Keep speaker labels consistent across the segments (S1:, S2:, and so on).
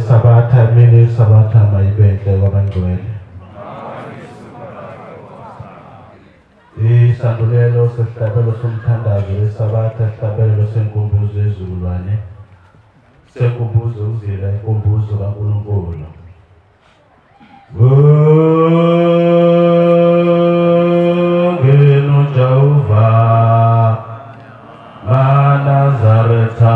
S1: Sabatha mini sabatha mayibenhle kwabangcwele. Isandulelo sesihlabelo somthandazo wesabatha, isihlabelo senkumbuzo yezizukulwane, senkumbuzo ukuzila inkumbuzo kaNkulunkulu. Ngenu Jehova maNazaretha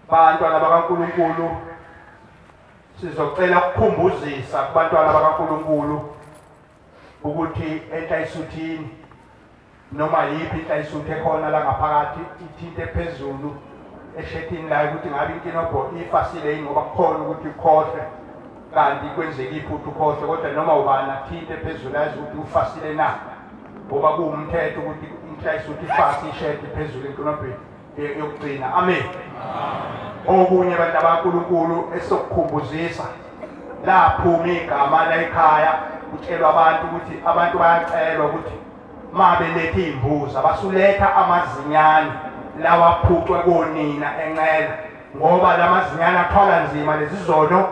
S2: Bantwana bakaNkulunkulu, sizocela ukukhumbuzisa kubantwana bakaNkulunkulu ukuthi enhlayisuthini noma yiphi inhlayisuthi ekhona la ngaphakathi ithinte phezulu eshethini layo ukuthi ngabe inkinobho ifasile yini, ngoba kukhona ukuthi ukhohlwe kanti kwenzeka iphutha ukhohlwe, kodwa noma ubani athinte phezulu azi ukuthi ufasile na, ngoba kuwumthetho ukuthi inhlayisuthi ifase ishethi phezulu enkinobheni yokugcina. Amen. Okunye abantu abaNkulunkulu esokukhumbuzisa, laphuma igama la ekhaya kutshelwa abantu ukuthi abantu bayacelwa ukuthi mabelethe imbuzi abasuletha amazinyane lawa aphucwe konina encela, ngoba lamazinyane athwala nzima lezi zono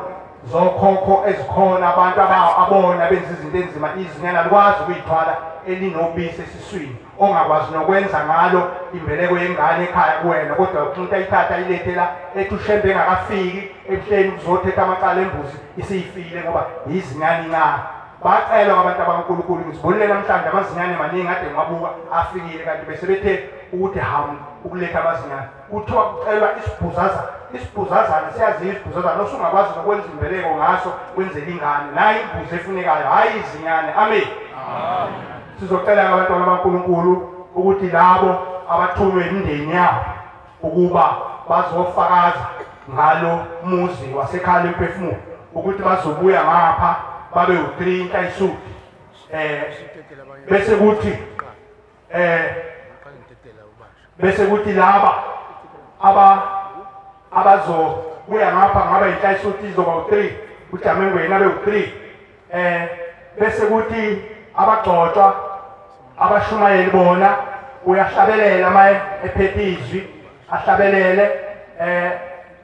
S2: zokhokho ezikhona. Abantu abona benza izinto enzima, izinyane alikwazi ukuyithwala elinobisi esiswini ongakwazi nokwenza ngalo imbeleko yengane ekhaya kuwena, kodwa umuntu ayithatha ayilethela ethi ushembe engakafiki ebuhleni ukuzothetha amacala embuzi isiyifile ngoba izinyane incane. Bacelwa ngabantu abaNkulunkulu, ngizibonile namhlanje amazinyane maningi ade ngiwabuka afikile, kanti bese bethe ukuthi hamu ukuletha amazinyane. Kuthiwa kucelwa isibhuzazana, isibhuzazana siyaziwa isibhuzazana osungakwazi nokwenza imbeleko ngaso kwenzela ingane, nayi imbuzi efunekayo, hhayi izinyane. Amen. Sizocela abantwana baNkulunkulu ukuthi labo abathunywe imindeni yabo ukuba bazofakaza ngalo muzi wasekhaya lemphefumulo ukuthi bazobuya ngapha babe u3 inhlayisuthi, bese kuthi bese kuthi laba abazobuya ngapha ngaba inhlayisuthi izoba u3, uJamengweni abe u3, bese kuthi abagcotshwa abashumayeli bona uyahlabelela maye ephethe izwi ahlabelele,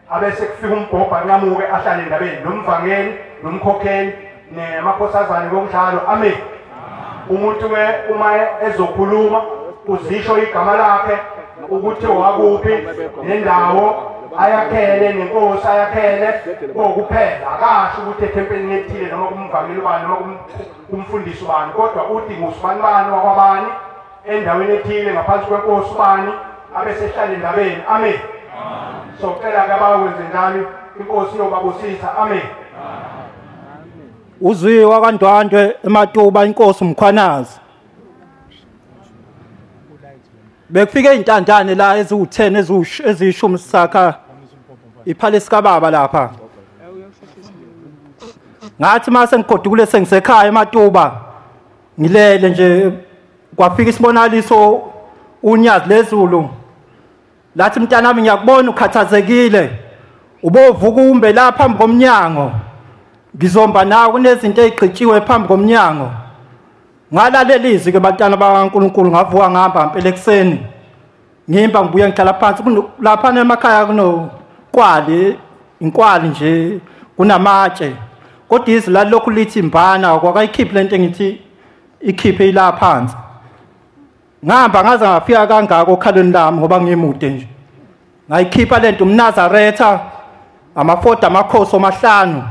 S2: abese kufika umbhobha nqamuke ahlale endabeni nomvangeli nomkhokheli nemakhosazane ngokunjalo. Amen. Umuntu ke uma ezokhuluma uzisho igama lakhe ukuthi wakuphi nendawo ayakhele nenkosi ayakhele kokuphela, akasho ukuthi ethempelini ethile noma kumvangeli ubani noma kumfundisi ubani, kodwa uthi ngusibani bani wakwabani endaweni ethile ngaphansi kwenkosi ubani, abesehlala endabeni. Amen. Socela ke abakwenze njalo, inkosi iyobabusisa. Amen.
S3: Uzwiwa kaNdwandwe eMatuba inkosi uMkhwanazi. Bekufike intandane la eziwu10 eziyishumi sisakha iphalisi kababa lapha. Ngathi mase ngigodukule sengisekhaya eMatuba ngilele nje, kwafika isibonakaliso unyazi lezulu lathi, mntanami ngiyakubona ukhathazekile, ubovuka umbe la phambi komnyango, ngizomba nawe kunezinto ezigqitshiwe phambi komnyango. Ngalalela izwi ke bantwana bakaNkulunkulu, ngavuka ngihamba impela ekuseni ngimba ngibuye ngihlala phansi lapha emakhaya kunokwali inkwali nje kunamatshe, kodwa izwi lalokhu lithi imbana kwakayikhiphe lento engithi ikhiphe ila phansi. Ngihamba ngaze ngafika kangako okhalweni lami ngoba ngimude nje, ngayikhipha lento umNazaretha ama-Ford amakhosi omahlanu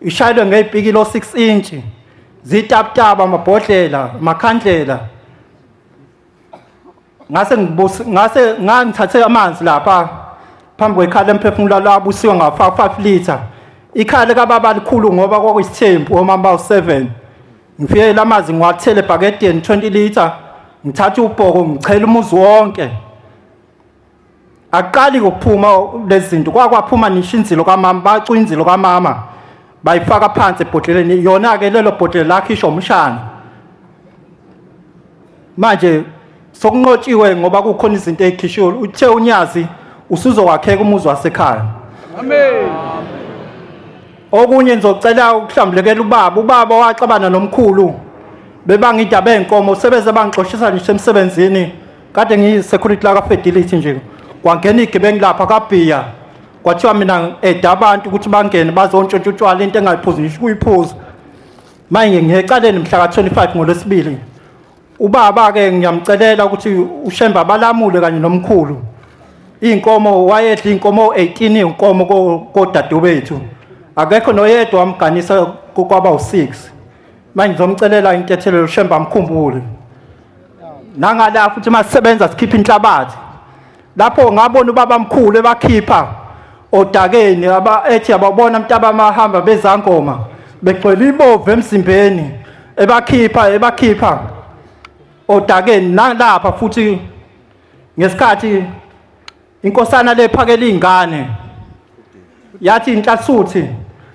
S3: ishayelwe ngey'pikilo 6 inch zitaputapa amabhodlela amakhandlela. Ngase ngangithathe amanzi lapha phambi kwekhala lemphefumulo labusiwe ngafaka 5 liter. Ikhala kababa likhulu ngoba kwakuyisithembu omama bawu7. Ngifike lamanzi ngiwathele ebhakedeni 20 liter, ngithatha ubhoko ngichela umuzi wonke. Aqali ukuphuma lezi zinto, kwakwaphuma nisho inzilo kamama, bacu inzilo kamama bayifaka phansi ebhodleleni. Yona ke lelo bhodlela lakhishwa umshana. Manje sokunqotshiwe ngoba kukhona izinto ezikhishiwe. Uthe uNyazi usuzowakheka umuzi wasekhaya.
S4: Amen.
S3: Okunye ngizocela ukuhlambulekela ubaba. Ubaba waxabana nomkhulu bebanga indaba yenkomo, sebeze bangixoshisa nje emsebenzini. Kade ngiyi-security la ka-Fidelity nje, kwangena igebengu lapha kaBhiya, kwathiwa mina eda abantu ukuthi bangene bazontshontsha utshwala, into engayiphuzi ngisho ukuyiphuza. Manje ngiyecaleni mhla ka-25 ngoLwesibili. Ubaba-ke ngiyamcelela ukuthi uShembe abalamule kanye nomkhulu. Iy'nkomo wayedla iy'nkomo 18 iy'nkomo kodadewethu, akekho noyedwa wamganisa kwaba u6. Manje ngizomcelela intethelelo uShembe amkhumbule. Nangala futhi masisebenza sikhipha inhlabathi. Lapho ngabona ubaba mkhulu ebakhipha odakeni, aba ethi ababona mntaba amahamba bezangoma begcwele ibovu emzimbeni, ebakhipha odakeni. Nalapha futhi ngesikhathi inkosana lephakela ingane yathi inhlathuthi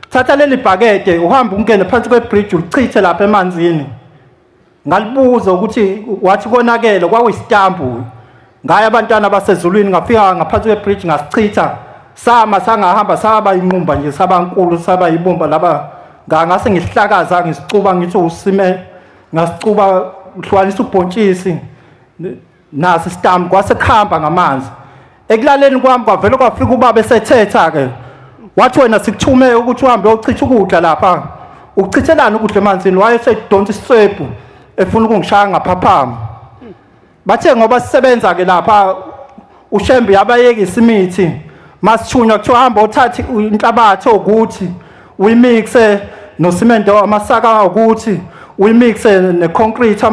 S3: thatha leli bhakede uhambe ungene phansi kwebridge ulichithe lapha emanzini. Ngalibuza ukuthi wathi konakele, kwakuyisitambu. Ngaya abantwana basezulwini, ngafika ngaphansi kwebridge ngasichitha, sama sangahamba saba inqumba nje, saba nkulu, saba ibumba laba. Ngase ngihlakaza ngisicuba ngithi usime, ngasicuba uhlukanisa ubhontshisi nasi isitambu, kwase kuhamba ngamanzi. Ekulaleni kwami kwavele kwafika ubaba esethetha ke, wathi wena sikuthume ukuthi uhambe uyochitha ukudla lapha, uchithelani ukudla emanzini? Wayesedonsa isiswebhu efuna ukungishaya ngaphaphama. Bathe ngoba sisebenza ke lapha uShembe yabayekisa imithi, masithunywa kuthiwa hamba uthathe inhlabathi ukuthi uyimixe nosimende amasaka ukuthi uyimixe neconcrete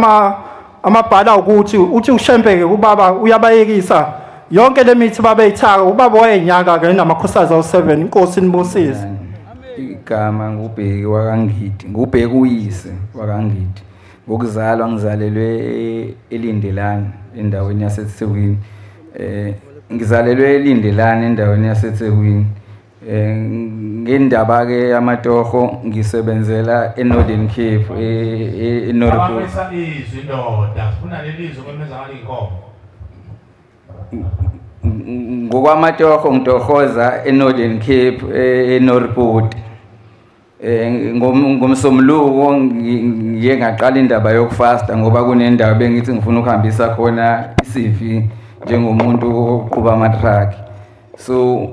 S3: amabhala ukuthi uthi uShembe ke ubaba uyabayekisa yonke le mithi babeyithaka. Ubaba wayenyaka ke namakhosikazi awu7. Inkosi inibusise.
S5: Igama ngubheki wakaNgidi, ngubheki uyise wakaNgidi. Ngokuzalwa ngizalelwe eLindelani endaweni yaseThekwini. Ngizalelwe eLindelani endaweni yaseThekwini. Ngendaba ke yamatoho ngisebenzela eNorthern Cape eNorth.
S1: Izwi ndoda, sifuna lelizwi kwemeza ngalinkomo.
S5: Ngokwamatoho ngitohoza eNorthern Cape eNorthport. Ngomsombuluko ngiye ngaqala indaba yokufasta ngoba kunendawo bengithi ngifuna ukuhambisa khona iCV njengomuntu oqhuba ama-truck. So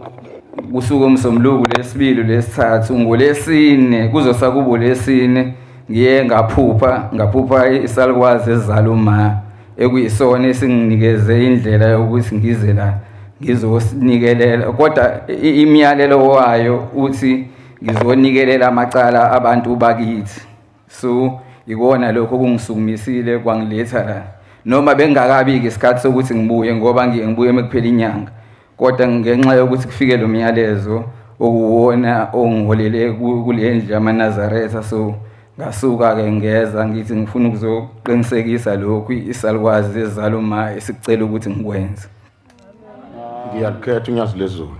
S5: kusuka umsombuluko lesibili lesithathu ngolesine kuzosa kubo lesine ngiye ngaphupha isalukwazi ezizala uma ekuyisona esinginikeze indlela yokuthi ngize la ngizosinikelela, kodwa imiyalelo wayo uthi ngizonikelela amacala abantu bakithi. So ikona lokho kungisukumisile kwangiletha la, noma bengakabiki isikhathi sokuthi ngibuye ngoba ngiye ngibuye mekuphela inyanga, kodwa ngenxa yokuthi kufike lo myalezo okuwona ongiholele kule ndlu yamaNazaretha, so ngasuka ke ngeza ngithi ngifuna ukuzoqinisekisa lokhu isalukwazi ezizala uma esicela ukuthi ngikwenze.
S6: Ngiyakhetha uNyazi lezulu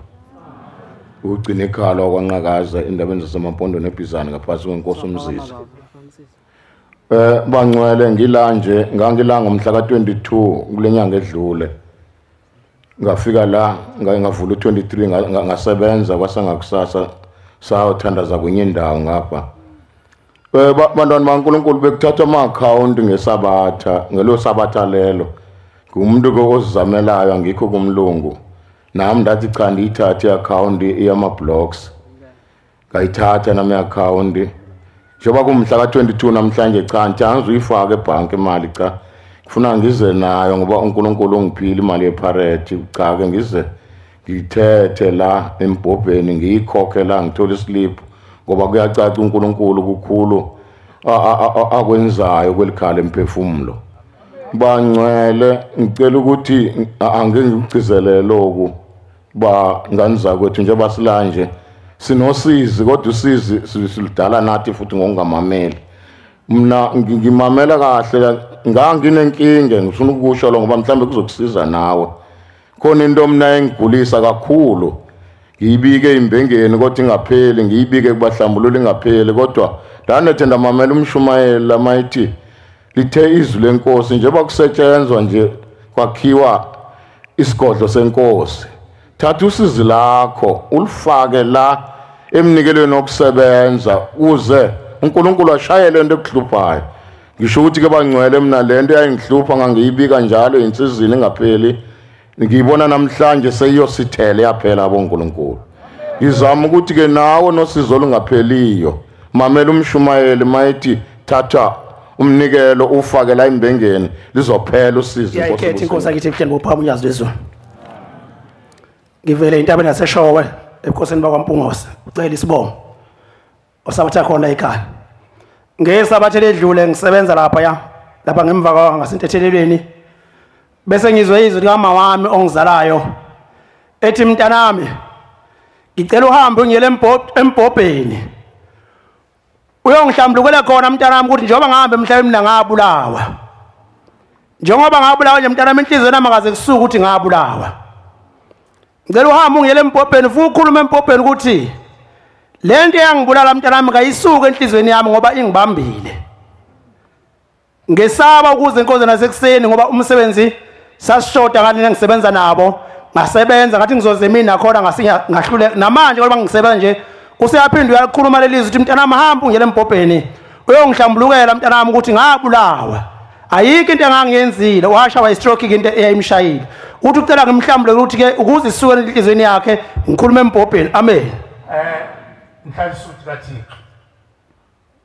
S6: ugcina ikhala wakwaNqakaza endabeni zaseMampondo neBhizana ngaphansi kwenkosi uMzizi. Bangcwele ngila nje, ngangila ngomhla ka-22 kule nyanga edlule. Ngafika la ngavula u-23 ngasebenza kwasangakusasa sayothandaza kwenye indawo ngapha. Bantwana baNkulunkulu bekuthathwa ama-akhawunti ngesabatha, ngelo sabatha lelo. Ngumuntu ke ozizamelayo, angikho kumlungu. Nami ndathi cha ndiyithathe i-akhawunti yama-blocks. Ngayithatha nami i-akhawunti. Njengoba kumhla ka-22 namhlanje, cha ngithi angizuyifaka ebhanki imali, cha ngifuna ngize nayo ngoba uNkulunkulu ungiphile imali yepharethi. Cha ke ngize Ngithethe la embhobheni ngiyikhokhe la ngithola islip ngoba kuyacaca uNkulunkulu kukhulu akwenzayo kwelikhala emphefumulo. Bangcwele ngicela ukuthi angengikucizelele lokhu ba ngani zakwethu njengoba silanje sinosizi kodwa usizi siludala nathi futhi ngokungamameli. Mina ngimamela kahle nganginenkinga ngifuna ukusho lo ngoba mhlambe kuzokusiza nawe. Khona into mina engigulisa kakhulu ngiyibike imbengeni kodwa ingapheli, ngiyibike kubahlambulula ingapheli, kodwa lana ndamamela umshumayeli mayithi lithe izwi lenkosi njengoba kusetshenzwa nje kwakhiwa isigodlo senkosi, thatha usizi lakho ulifake la emnikelweni wokusebenza uze uNkulunkulu ashayele into ekuhluphayo. Ngisho ukuthi ke bangcwele mina lento yayingihlupha ngangiyibika njalo insizini ingapheli, ngiyibona namhlanje seyiyosithele yaphela aboNkulunkulu. Ngizama ukuthi ke nawe nosizo olungapheliyo mamela umshumayeli mayithi thatha umnikelo ufake la imbengeni lizophela usizo.
S4: Iyayikhetha inkosi akithi ebuhleni bophama unyazi lwezulu. Ngivele intabeni yaseShowe ebukhosini bakwaMpungose ucela isibongo osabatha khona ekhaya. Ngesabatha ledlule ngisebenza lapha ya lapha ngemva kwa ngasentethelelweni, bese ngizwe izwi lika wami ongizalayo ethi mntanami ngicela uhambe ungiyele embhobheni uyongihlambulukela khona mntanami ukuthi njengoba ngihambe emhlabeni mina ngabulawa, njengoba ngabulawa nje mntanami inhliziyo nami akaze kusuka ukuthi ngabulawa. Ngicela uhambe ungiyele embhobheni futhi ukhulume embhobheni ukuthi lento eyangibulala mntanami kayisuke enhlizweni yami ngoba ingibambile. Ngesaba ukuze inkonzo nasekuseni ngoba umsebenzi sasishoda ngani ngisebenza nabo, ngasebenza ngathi ngizoze mina khona ngasinya ngahlule namanje ngoba ngisebenza nje useyaphinda uyakhuluma lelizwi ukuthi mntanami hamba ungiyele embhobheni uyongihlambulukela mntanami ukuthi ngabulawa, ayikho into engangiyenzile, washawa i-stroke into eyayimshayile. Uthi ucela ngimhlambuleke ukuthi ke ukuze isuke enhlizweni yakhe ngikhulume embhobheni. Amen.
S1: Mhlalisuthi kaThixo,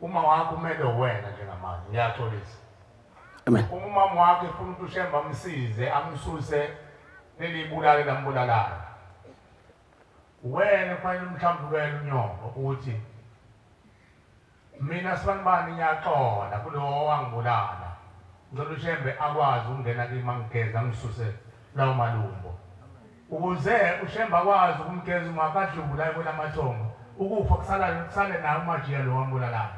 S1: uma wakho kumele wena njengamanje ngiyaxolisa.
S4: Amen.
S1: Uma umama wakhe efuna ukuthi uShembe amsize amsuse leli bulale lambulalayo, wena kufanele umhlambulukele unyoko ukuthi mina sibanibani ngiyaxola kulowo wangibulala, ngicela uShembe akwazi ukungena kimi angigeze angisuse lawo malumbo ukuze uShembe akwazi ukumgeza ungakadlula kwelamathongo ukufa kusale naye umajiya lo wambulalayo.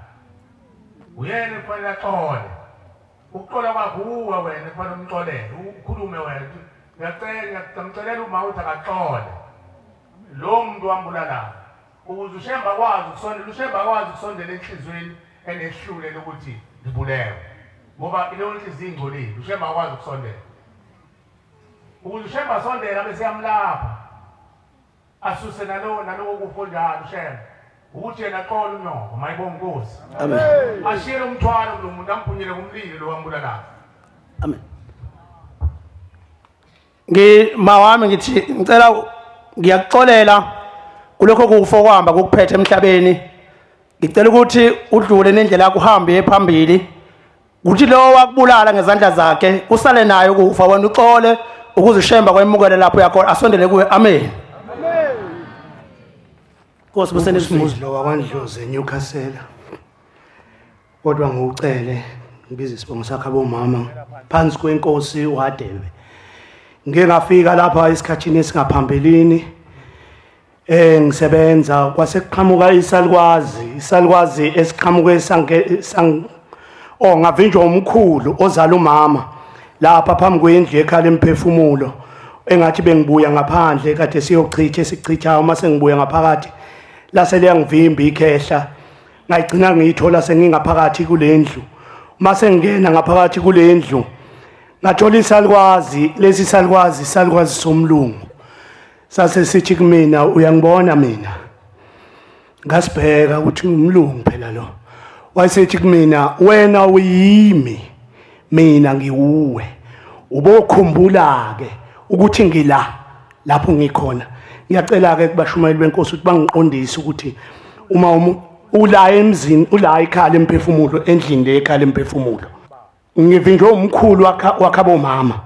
S1: Uyena kufanele axole. Ukuxola kwakho uwe wena kufanele umxolele, ukhulume wena ngiyacela ngiyamcelela uma uthi akaxole lo muntu wambulalayo ukuze uShembe akwazi ukusondela, uShembe akwazi ukusondela enhlizweni enehlule lokuthi ngibulewe ngoba leyo nhliziyo ingcolile, uShembe akwazi ukusondela. Ukuze uShembe asondela bese yamlapha asuse nalowo kufa njalo uShembe ukuthi yena axole unyoko mayibonga inkosi.
S4: Amen.
S1: Ashiye umthwalo kulo muntu amphunyele kumlilo lo wambulalayo.
S4: Amen. Ngimawami ngithi ngicela ngiyakuxolela kulokho kufa okuhamba kokuphethe emhlabeni, ngicela ukuthi udlule nendlela yakho uhambe phambili, ukuthi lo wakubulala ngezandla zakhe usale naye ukufa, wena uxole ukuze uShembe kwemukele lapho yakho asondele kuwe. Amen. Nkosi busenesizwe
S7: lo wakwaNdlozi eNewcastle, kodwa ngiwucele ngibiza isibongo sakhe abomama phansi kwenkosi uHadebe. Ngike ngafika lapha esikhathini esingaphambilini ngisebenza kwasekuqhamuka isalukwazi esiqhamuke ngavinjwa umkhulu ozala umama lapha phambi kwendlu ekhala emphefumulo, engathi bengibuya ngaphandle kade siyochitha esichithayo, uma sengibuya ngaphakathi lase liyangivimba ikhehla, ngayigcina ngiyithola sengingaphakathi kulendlu. Uma sengingena ngaphakathi kulendlu ngathola isalukwazi, lesi salukwazi isalukwazi somlungu, sase sithi kumina uyangibona mina, ngasibheka ukuthi umlungu phela lo, wayesethi kumina wena uyimi mina ngiwuwe, ubokhumbula ke ukuthi ngila lapho ngikhona. Ngiyacela ke kubashumayeli benkosi ukuthi bangiqondise ukuthi uma ula emzini ula ikhala emphefumulo endlini le ekhala emphefumulo, ngivinjwe umkhulu wakhabo mama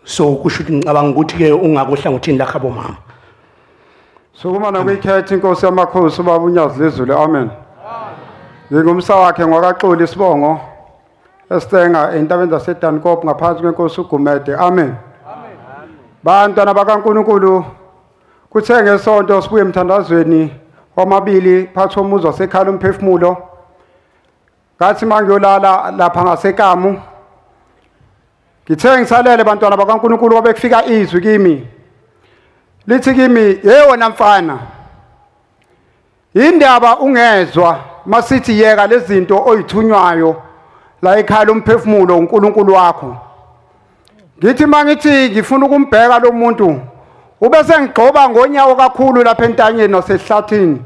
S7: So kusho ukuthi ngicabanga ukuthi ke ungakohlangothini lakhe bomama.
S8: Sukuma nokuyikhetha inkosi yamakhosi ubaba uNyazi lezulu. Amen. Ngingumsa wakhe ngwakaXoli isibongo esitenga entabeni zaseDankop ngaphansi kwenkosi uGumede. Amen. Bantwana bakaNkulunkulu, kuthe ngesonto sibuye emthandazweni wamabili phakathi komuzi wasekhala umphefumulo. Ngathi mangiyolala lapha ngasekamu, ngithe ngisalele bantwana bakaNkulunkulu kwabe kufika izwi kimi lithi kimi, "Hey wena mfana, indaba ungezwa masithi yeka lezinto oyithunywayo la ekhaya umphefumulo uNkulunkulu wakho." Ngithi mangithi ngifuna ukumbheka lo muntu, ubese ngigqoba ngonyawo kakhulu lapha entanyeni nasehlathini.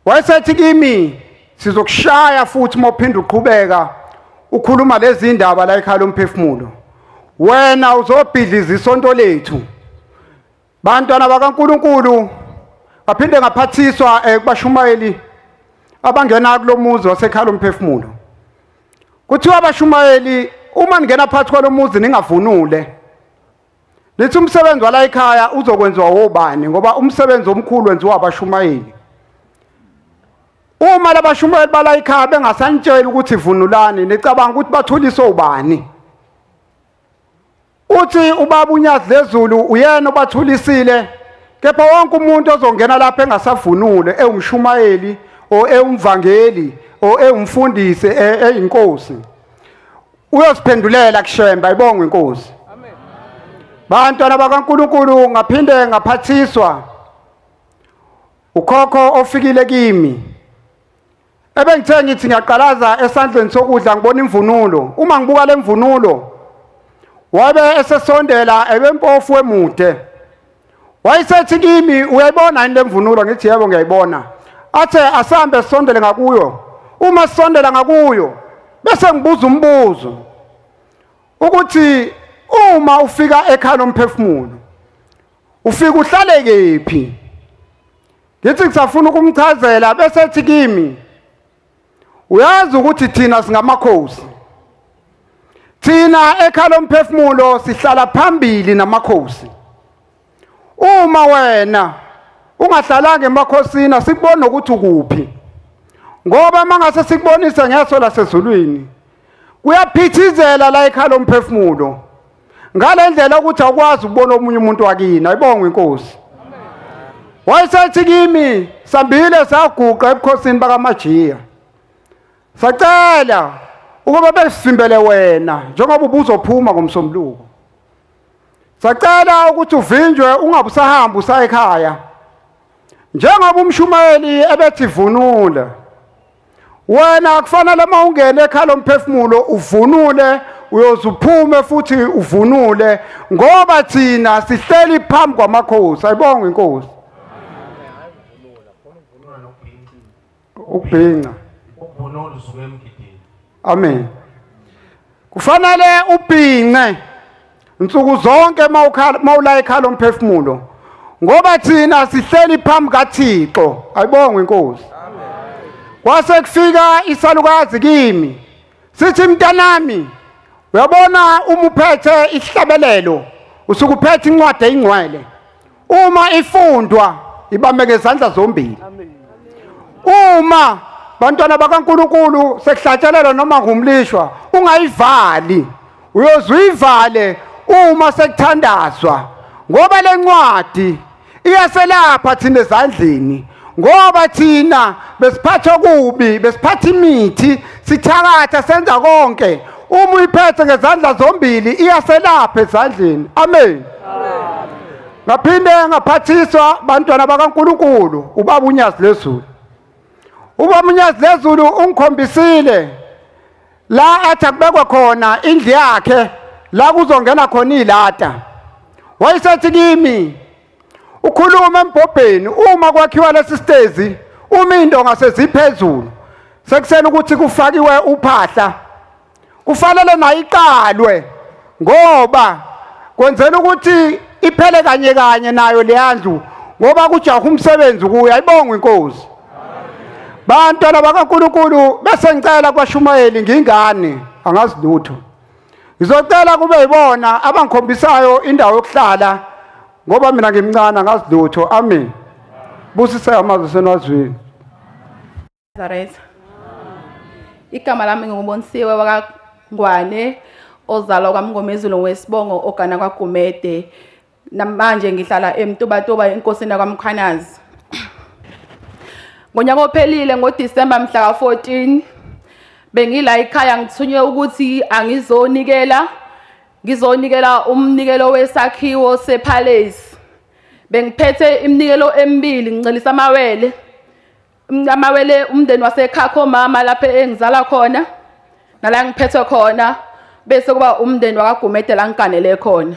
S8: Wayesethi kimi, "Sizokushaya futhi mawuphinda uqhubeka ukhuluma lezi indaba la ekhaya umphefumulo, wena uzobhidliza isonto lethu." Bantwana bakaNkulunkulu, baphinde ngaphathiswa kubashumayeli abangena kulomuzi wasekhala umphefumulo. Kuthiwa abashumayeli uma ningena phakathi kwalomuzi ningavunule. Lithi umsebenzi wala ekhaya uzokwenziwa wobani, ngoba umsebenzi omkhulu wenziwa abashumayeli. Uma labashumayeli bala ekhaya bengasanitshela ukuthi vunulani, nicabanga ukuthi bathuliswe ubani? Uthi ubaba uNyazi lezulu uyena obathulisile, kepha wonke umuntu ozongena lapha engasavunule ewumshumayeli o ewumvangeli o ewumfundisi eyinkosi uyosiphendulela kuShembe. Ayibongwe inkosi. Amen. Bantwana bakaNkulunkulu, ngaphinde ngaphathiswa ukhokho ofikile kimi. Ebengithe ngithi ngiyaqalaza esandleni sokudla ngibona imvunulo. Uma ngibuka lemvunulo, wabe esesondela ebempofu emude. Wayesethi kimi, "Uyayibona yini lemvunulo?" Ngithi yebo ngiyayibona. Athe asambe sisondele ngakuyo. Uma sisondela ngakuyo bese ngibuza umbuzo ukuthi uma ufika ekhaya lomphefumulo ufika uhlale kephi? Ngithi ngisafuna ukumchazela bese ethi kimi, "Uyazi ukuthi thina singamakhosi. Thina ekhaya lomphefumulo sihlala phambili namakhosi. Uma wena ungahlalanga emakhosini asikubona ukuthi ukuphi, ngoba mangase sikubonise ngeso lasezulwini kuyaphithizela la ekhaya lomphefumulo ngale ndlela ukuthi awukwazi ukubona omunye umuntu wakini." Ayibongwe inkosi. Wayesethi kimi, sambile saguqa ebukhosini bakaMajiya, sacela ukuba besivimbele wena njengoba ubuzophuma ngomsombuluko. Sacela ukuthi uvinjwe ungabe usahamba usaya ekhaya, njengoba umshumayeli ebethi vunula. Wena kufanele uma ungene ekhaya lomphefumulo uvunule, uyozuphume futhi uvunule, ngoba thina sihleli phambi kwamakhosi. Ayibongwe inkosi. Ukubhinca.
S1: Ukuvunula usuke emgidini.
S8: Amen. Kufanele ubhince insuku zonke mawula ekhaya lomphefumulo, ngoba thina sihleli phambi kaThixo. Ayibongwe inkosi. Kwase kufika isalukazi kimi sithi, "Mntanami, uyabona uma uphethe isihlabelelo usuke uphethe incwadi eyingcwele, uma ifundwa ibambeke izandla zombili. Uma bantwana bakaNkulunkulu sekuhlatshelelwa noma ngumlishwa ungayivali, uyozuyivale uma sekuthandazwa, ngoba lencwadi iyaselapha thina ezandleni, ngoba thina besiphatha kubi, besiphatha imithi, sithakatha, senza konke. Uma uyiphethe ngezandla zombili iyaselapha ezandleni." Amen. Ngaphinde ngaphathiswa bantwana bakaNkulunkulu ubaba uNyazi lezulu. Ubaba uNyazi lezulu ungikhombisile la athi akubekwe khona indlu yakhe la kuzongena khona ilata. Wayesethi kimi, ukhuluma embhobheni uma kwakhiwa lesi stezi, uma indonga seziphezulu sekusela ukuthi kufakiwe uphahla, kufanele nayo iqalwe, ngoba kwenzela ukuthi iphele kanye kanye nayo leyandlu, ngoba kujaha umsebenzi kuyo. Ayibongwe inkosi. Bantwana bakaNkulunkulu, bese ngicela kwashumayeli ngingane angazi lutho. Ngizocela kube yibona abangikhombisayo indawo yokuhlala ngoba mina ngimncane angazi lutho. Amen. Busiseka amazwi senwazwini.
S9: Nazareth. Igama lami nguBonisiwe wakaNgwane ozalwa kwaMngomezulu wesibongo ogana kwaGumede. Namanje ngihlala eMtubatuba enkosini yakwaMkhwanazi. Ngonyaka ophelile ngoDisemba mhla ka14 bengila ekhaya ngithunywe ukuthi ngizonikela umnikelo wesakhiwo sePalace. Bengiphethe iminikelo emibili ngicelisa amawele umndeni wasekhakho mama lapha engizala khona nala ngiphethe khona, bese kuba umndeni wakaGumede la ngiganele khona.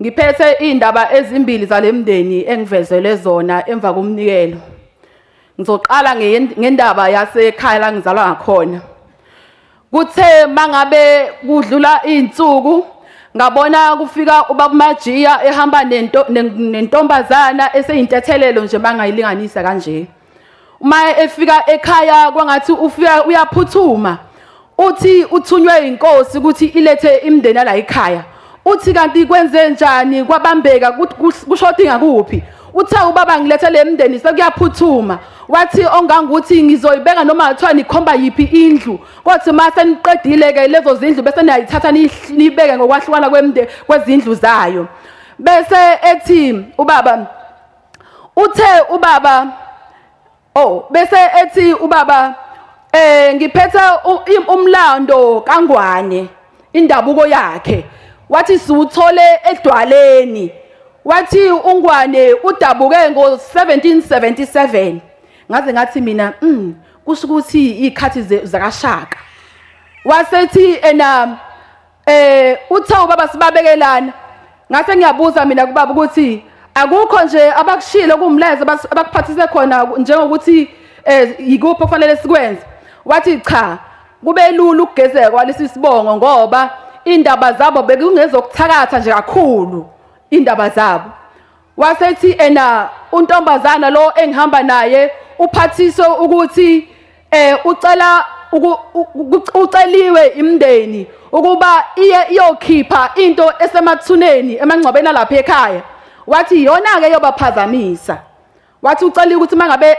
S9: Ngiphethe indaba ezimbili zalemndeni engivezele zona emva komnikelo. Ngizoqala ngendaba yasekhaya la ngizalwa ngakhona. Kuthe mangabe kudlula izinsuku ngabona kufika ubaba Majiya ehamba nentombazana eseyintethelelo nje bangayilinganisa kanje. Uma efika ekhaya kwangathi ufika uyaphuthuma, uthi uthunywe inkosi ukuthi ilethe imndeni la ekhaya. Uthi kanti kwenze njani, kwabambeka kushoda ngakuphi. Uthe ubaba ngilethe le mndeni sekuyaphuthuma. Wathi ongangukuthi ngizoyibeka noma kuthiwa nikhomba yiphi indlu, kodwa mase niqedile ke lezo zindlu bese niyayithatha niyibeke ngokwahlukana kwezindlu zayo. Bese ethi ubaba, uthe ubaba bese ethi ubaba ngiphethe umlando kaNgwane, indabuko yakhe. Wathi siwuthole edwaleni. Wathi uNgwane udabuke ngo1777. Ngaze ngathi mina kusho ukuthi izikhathi zakaShaka. Wasethi ena uthe ubaba sibabekelana. Ngase ngiyabuza mina kubaba ukuthi akukho nje abakushilo kumlayezo abakuphathise khona njengokuthi yikuphi okufanele sikwenze. Wathi cha, kube lula ukugezeka kwalesi sibongo ngoba indaba zabo bekungezokuthakatha nje kakhulu indaba zabo. Wasethi ena untombazana lo engihamba naye uphathiswe ukuthi ucela uceliwe imndeni ukuba iye iyokhipha into esemathuneni emangcwabeni lapha ekhaya. Wathi iyona ke yobaphazamisa. Wathi ucela ukuthi mangabe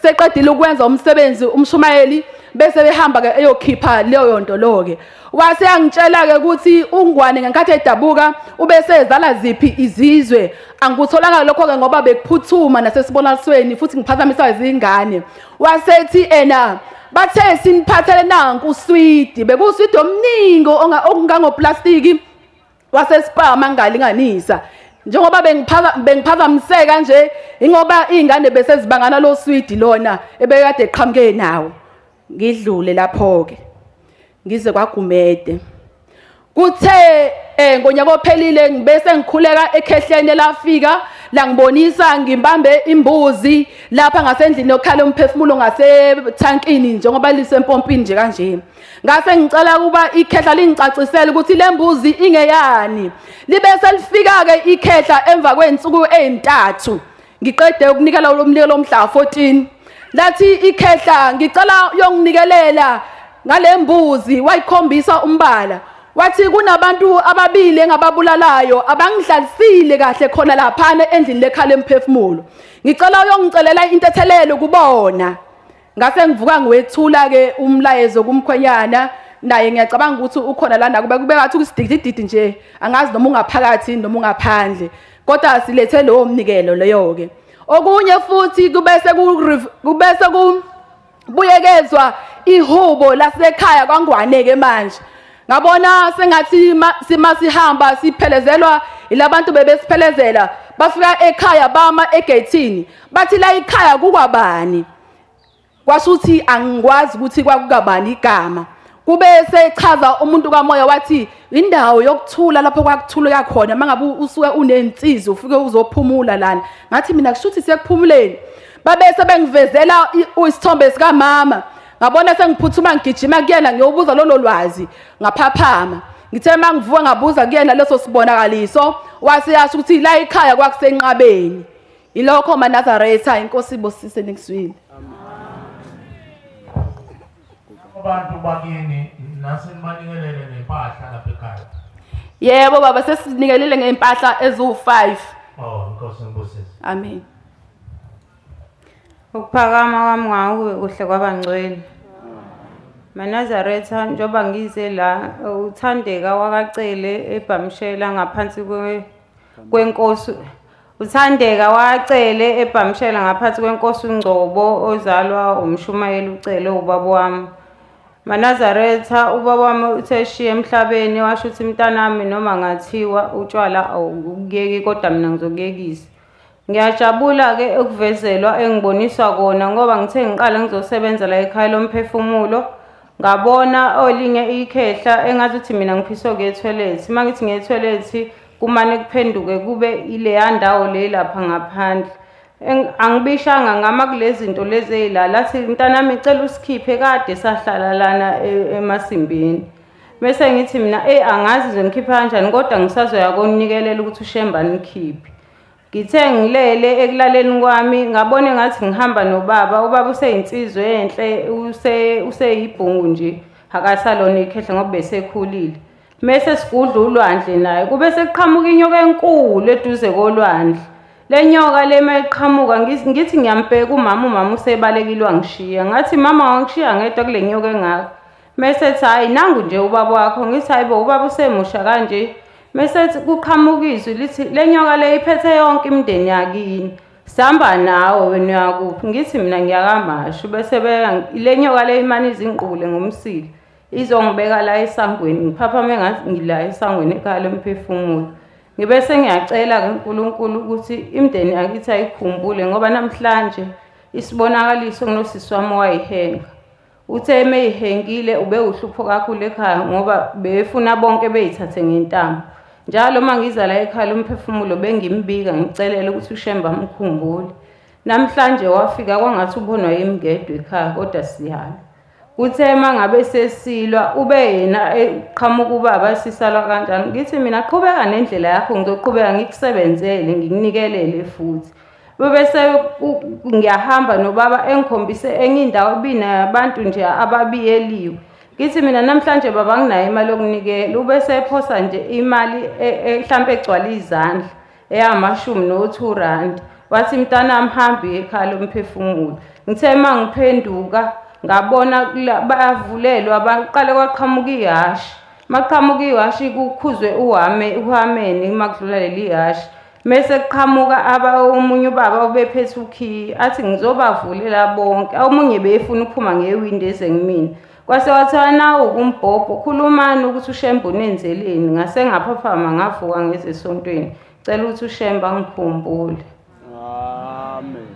S9: seqedile ukwenza umsebenzi umshumayeli bese behamba ke eyokhipha leyo nto lo ke. Wase yangitshela ke ukuthi uNgwane ngenkathi edabuka ubese ezala ziphi izizwe. Angikutholanga lokho ke ngoba bekuphuthuma nasesibonalisweni futhi ngiphazamisa izingane. Wasethi ena bathe siniphathele nanku uswidi, bekuswidi omningi ongangoplastiki wasespa mangalinganisa. Njengoba bengiphazamiseka nje ingoba izingane bese zibangana lo swidi lona ebekade eqhamuke nawo. Ngidlule lapho ke ngize kwaGumede. Kuthe ngonyaka ophelile ngibese ngikhuleka ekhehleni lafika langibonisa ngibambe imbuzi lapha ngasendlini yokhala umphefumulo ngasethankini njengoba lisempompini nje kanje. Ngase ngicela kuba ikhehla lingicacisele ukuthi le mbuzi ingeyani. Libe selifika ke ikhehla emva kwezinsuku ezintathu ngiqede ukunikela lo mnikelo omhla 14. Lathi ikhehla ngicela uyonginikelela ngale mbuzi, wayikhombisa umbala. Wathi kunabantu ababili engababulalayo abangihlalisile kahle khona laphana endlini lekhala emphefumulo. Ngicela uyongicelela intethelelo kubona. Ngase ngivuka ngiwethula ke umlayezo kumkhwenyana, naye ngiyacabanga ukuthi ukhona lana kube ngathi kusididididi nje, angazi noma ungaphakathi noma ungaphandle, kodwa silethe lowo mnikelo leyo ke. Okunye futhi kubese kubuyekezwa ihubo lasekhaya kwaNgwane ke manje. Ngabona sengathi sihamba siphelezelwa ilabantu bebesiphelezela, bafika ekhaya bama egethini bathi la ikhaya kukwabani. Kwashuthi angikwazi ukuthi kwakukabani igama. Kube sechaza umuntu kamoya wathi indawo yokuthula lapho kwakuthuleka khona mangabe usuke unensizi ufike uzophumula lana. Ngathi mina kushuthi sekuphumuleni. Babese bengivezela isithombe sika mama. Ngabona sengiphuthuma ngigijima kuyena ngiyobuza lolo lwazi, ngaphaphama. Ngithe mangivuka ngabuza kuyena leso sibonakaliso, wase yasho ukuthi la ekhaya kwakusenqabeni. Ilokho maNazaretha, inkosi ibusise nikuswile.
S1: Abantu bakini nasenibanikelele ngempahla lapha ekhaya.
S9: Yebo baba, sesinikelele ngempahla eziwu5.
S1: Oh, Nkosi ngibusise.
S9: Amen.
S10: Ukuphakama kwami ngakube kuhle kwabangcwele. Manazaretha, njengoba ngize la, uThandeka wakacele eBhamshela ngaphansi kwenkosi. uThandeka wacele eBhamshela ngaphansi kwenkosi uNgcobo, ozalwa umshumayeli uCele ubaba wami. Manazaretha, ubaba wami uthe shiya emhlabeni, washo ukuthi mntanami noma ngathiwa utshwala awukuyeki kodwa mina ngizokuyekisa. Ngiyajabula ke ukuvezelwa engiboniswa kona, ngoba ngithe ngiqala ngizosebenza la ekhaya lomphefumulo, ngabona olinye ikhehla engathi uthi mina ngiphiswe kuye toilet. Uma ngithi ngiye toilet kumane kuphenduke kube ileya ndawo le lapha ngaphandle. Angibishanga ngama kulezi zinto lezi ezilala, athi mntanami cela usikhiphe, kade sahlala lana emasimbini. Bese ngithi mina angazi nje ngikhipha kanjani, kodwa ngisazoya konikelela ukuthi uShemba nikhiphe. Ngithe ngilele ekulaleni kwami ngabona ngathi ngihamba nobaba. Ubaba useyinsizwe enhle, useyibhungu nje, akasalona ikhehla ngoba besekhulile. Mese sigudla ulwandle naye, kube sekuqhamuka inyoka enkulu eduze kolwandle. Le nyoka le mayiqhamuka ngithi ngiyambheka umama, umama usebalekile wangishiya. Ngathi mama wangishiya ngedwa kule nyoka engaka. Mese ethi hayi nangu nje ubaba wakho. Ngithi hayibo ubaba usemusha kanje. Mese ethi kuqhamuka izwi lithi le nyoka le iphethe yonke imindeni yakini, sihamba nawe wena uyakuphi? Ngithi mina ngiyakamashu. Bese le nyoka le imane izinqule ngomsila, izongibeka la esangweni. Ngiphaphame ngathi ngila esangweni ekhaya lomphefumulo. Ngibe sengiyacela kuNkulunkulu ukuthi imindeni yakithi ayikhumbule, ngoba namhlanje isibonakaliso kunosisi wami wayihenga. Uthe emeyihengile ube uhlupho kakhulu ekhaya, ngoba befuna bonke beyithathe ngentambo. Njalo uma ngiza la ekhaya lomphefumulo bengimbika ngicelela ukuthi uShemba amkhumbule. Namhlanje wafika kwangathi ubonwa yimngedwe ekhaya, kodwa siyalwa. Kuthe uma ngabe sesilwa ube yena eqhamuka ubaba, sisalwa kanjani. Ngithi mina qhubeka nendlela yakho, ngizoqhubeka ngikusebenzele ngikunikelele futhi. Bese ngiyahamba nobaba engikhombise enye indawo ebinabantu nje ababiyeliwe. Ngithi mina namhlanje baba nginayo imali yokunikela. Ubese ephosa nje imali mhlambe egcwala izandla eyamashumi no2 rand. Wathi mntanami hambi ekhaya lomphefumulo. Ngithe uma ngiphenduka ngabona bayavulelwa, baqale kwaqhamuka ihashi. Maqhamuka ihashi kukhuzwe uhameni makudlula leli hashi. Mese kuqhamuka omunye ubaba obephethe ukhiye, athi ngizobavulela bonke. Omunye befuna ukuphuma ngewindi ezengimina. Kwase wathiwa nawu kumbhobho, khulumani ukuthi uShembe unenzeleni. Ngase ngaphaphama ngavuka ngezesontweni. Cela ukuthi uShembe angikhumbule.
S11: Amen.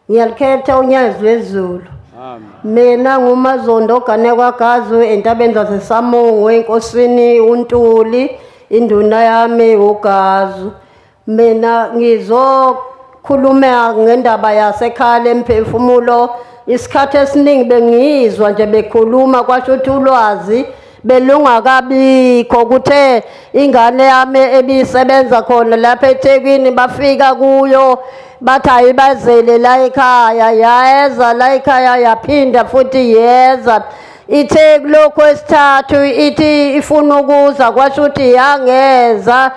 S12: Ngiyalikhetha unyazi lwezulu. Mina nguMazondo ogane kwaGazu entabeni zaseSamungu enkosini uNtuli, induna yami uGazu. Mina ngizokhuluma ngendaba yasekhaya lemphefumulo. Isikhathi esiningi bengizwa nje bekhuluma, kwasho ukuthi ulwazi belungakabikho. Kuthe ingane yami ebisebenza khona lapha eThekwini, bafika kuyo bathi ayibazele la ekhaya, yayeza la ekhaya yaphinda futhi yeza. Ithe kulokho esithathu ithi ifuna ukuza, kwasho ukuthi yangeza.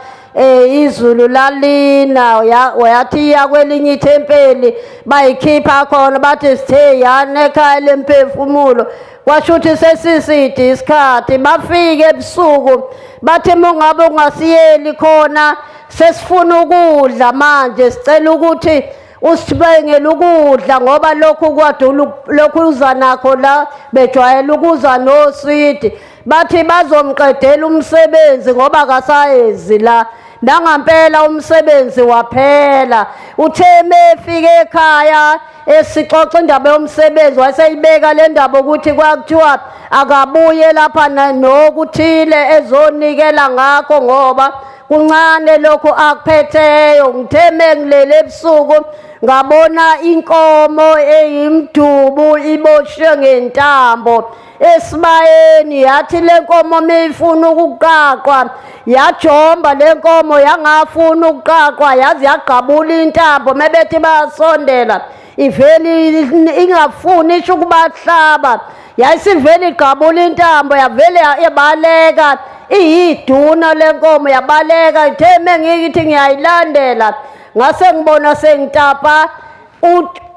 S12: Izulu lalina, wayathi iya kwelinye ithempeli, bayikhipha khona bathi sithe yana ekhaya lemphefumulo. Kwasho ukuthi sesiside isikhathi. Bafike ebusuku bathi mungabe ungasiyeli khona, sesifuna ukudla manje, sicela ukuthi usibengele ukudla, ngoba lokhu kwadula lokhu uza nakho la, bejwayele ukuza noswidi. Bathi bazomqedela umsebenzi ngoba akasayezi la. Nangampela umsebenzi waphela. Uthe mefike ekhaya esixoxa indaba yomsebenzi, waseyibeka le ndaba ukuthi kwakuthiwa akabuye lapha nokuthile ezonikela ngakho, ngoba kuncane lokhu akuphetheyo. Ngithe mengilele ebusuku Ngabona inkomo eyimdubu iboshwe ngentambo esibayeni, yathi lenkomo meyifuna ukuqaqwa, yajomba lenkomo yangafuna ukuqaqwa, yazi yagqabula intambo. Mebethi bayasondela iveli ingafuni isho ukubahlaba, yayisivele igqabula intambo yavele yabaleka. Iyiduna lenkomo yabaleka. Ithe mengithi ngiyayilandela, ngase ngibona sengitapa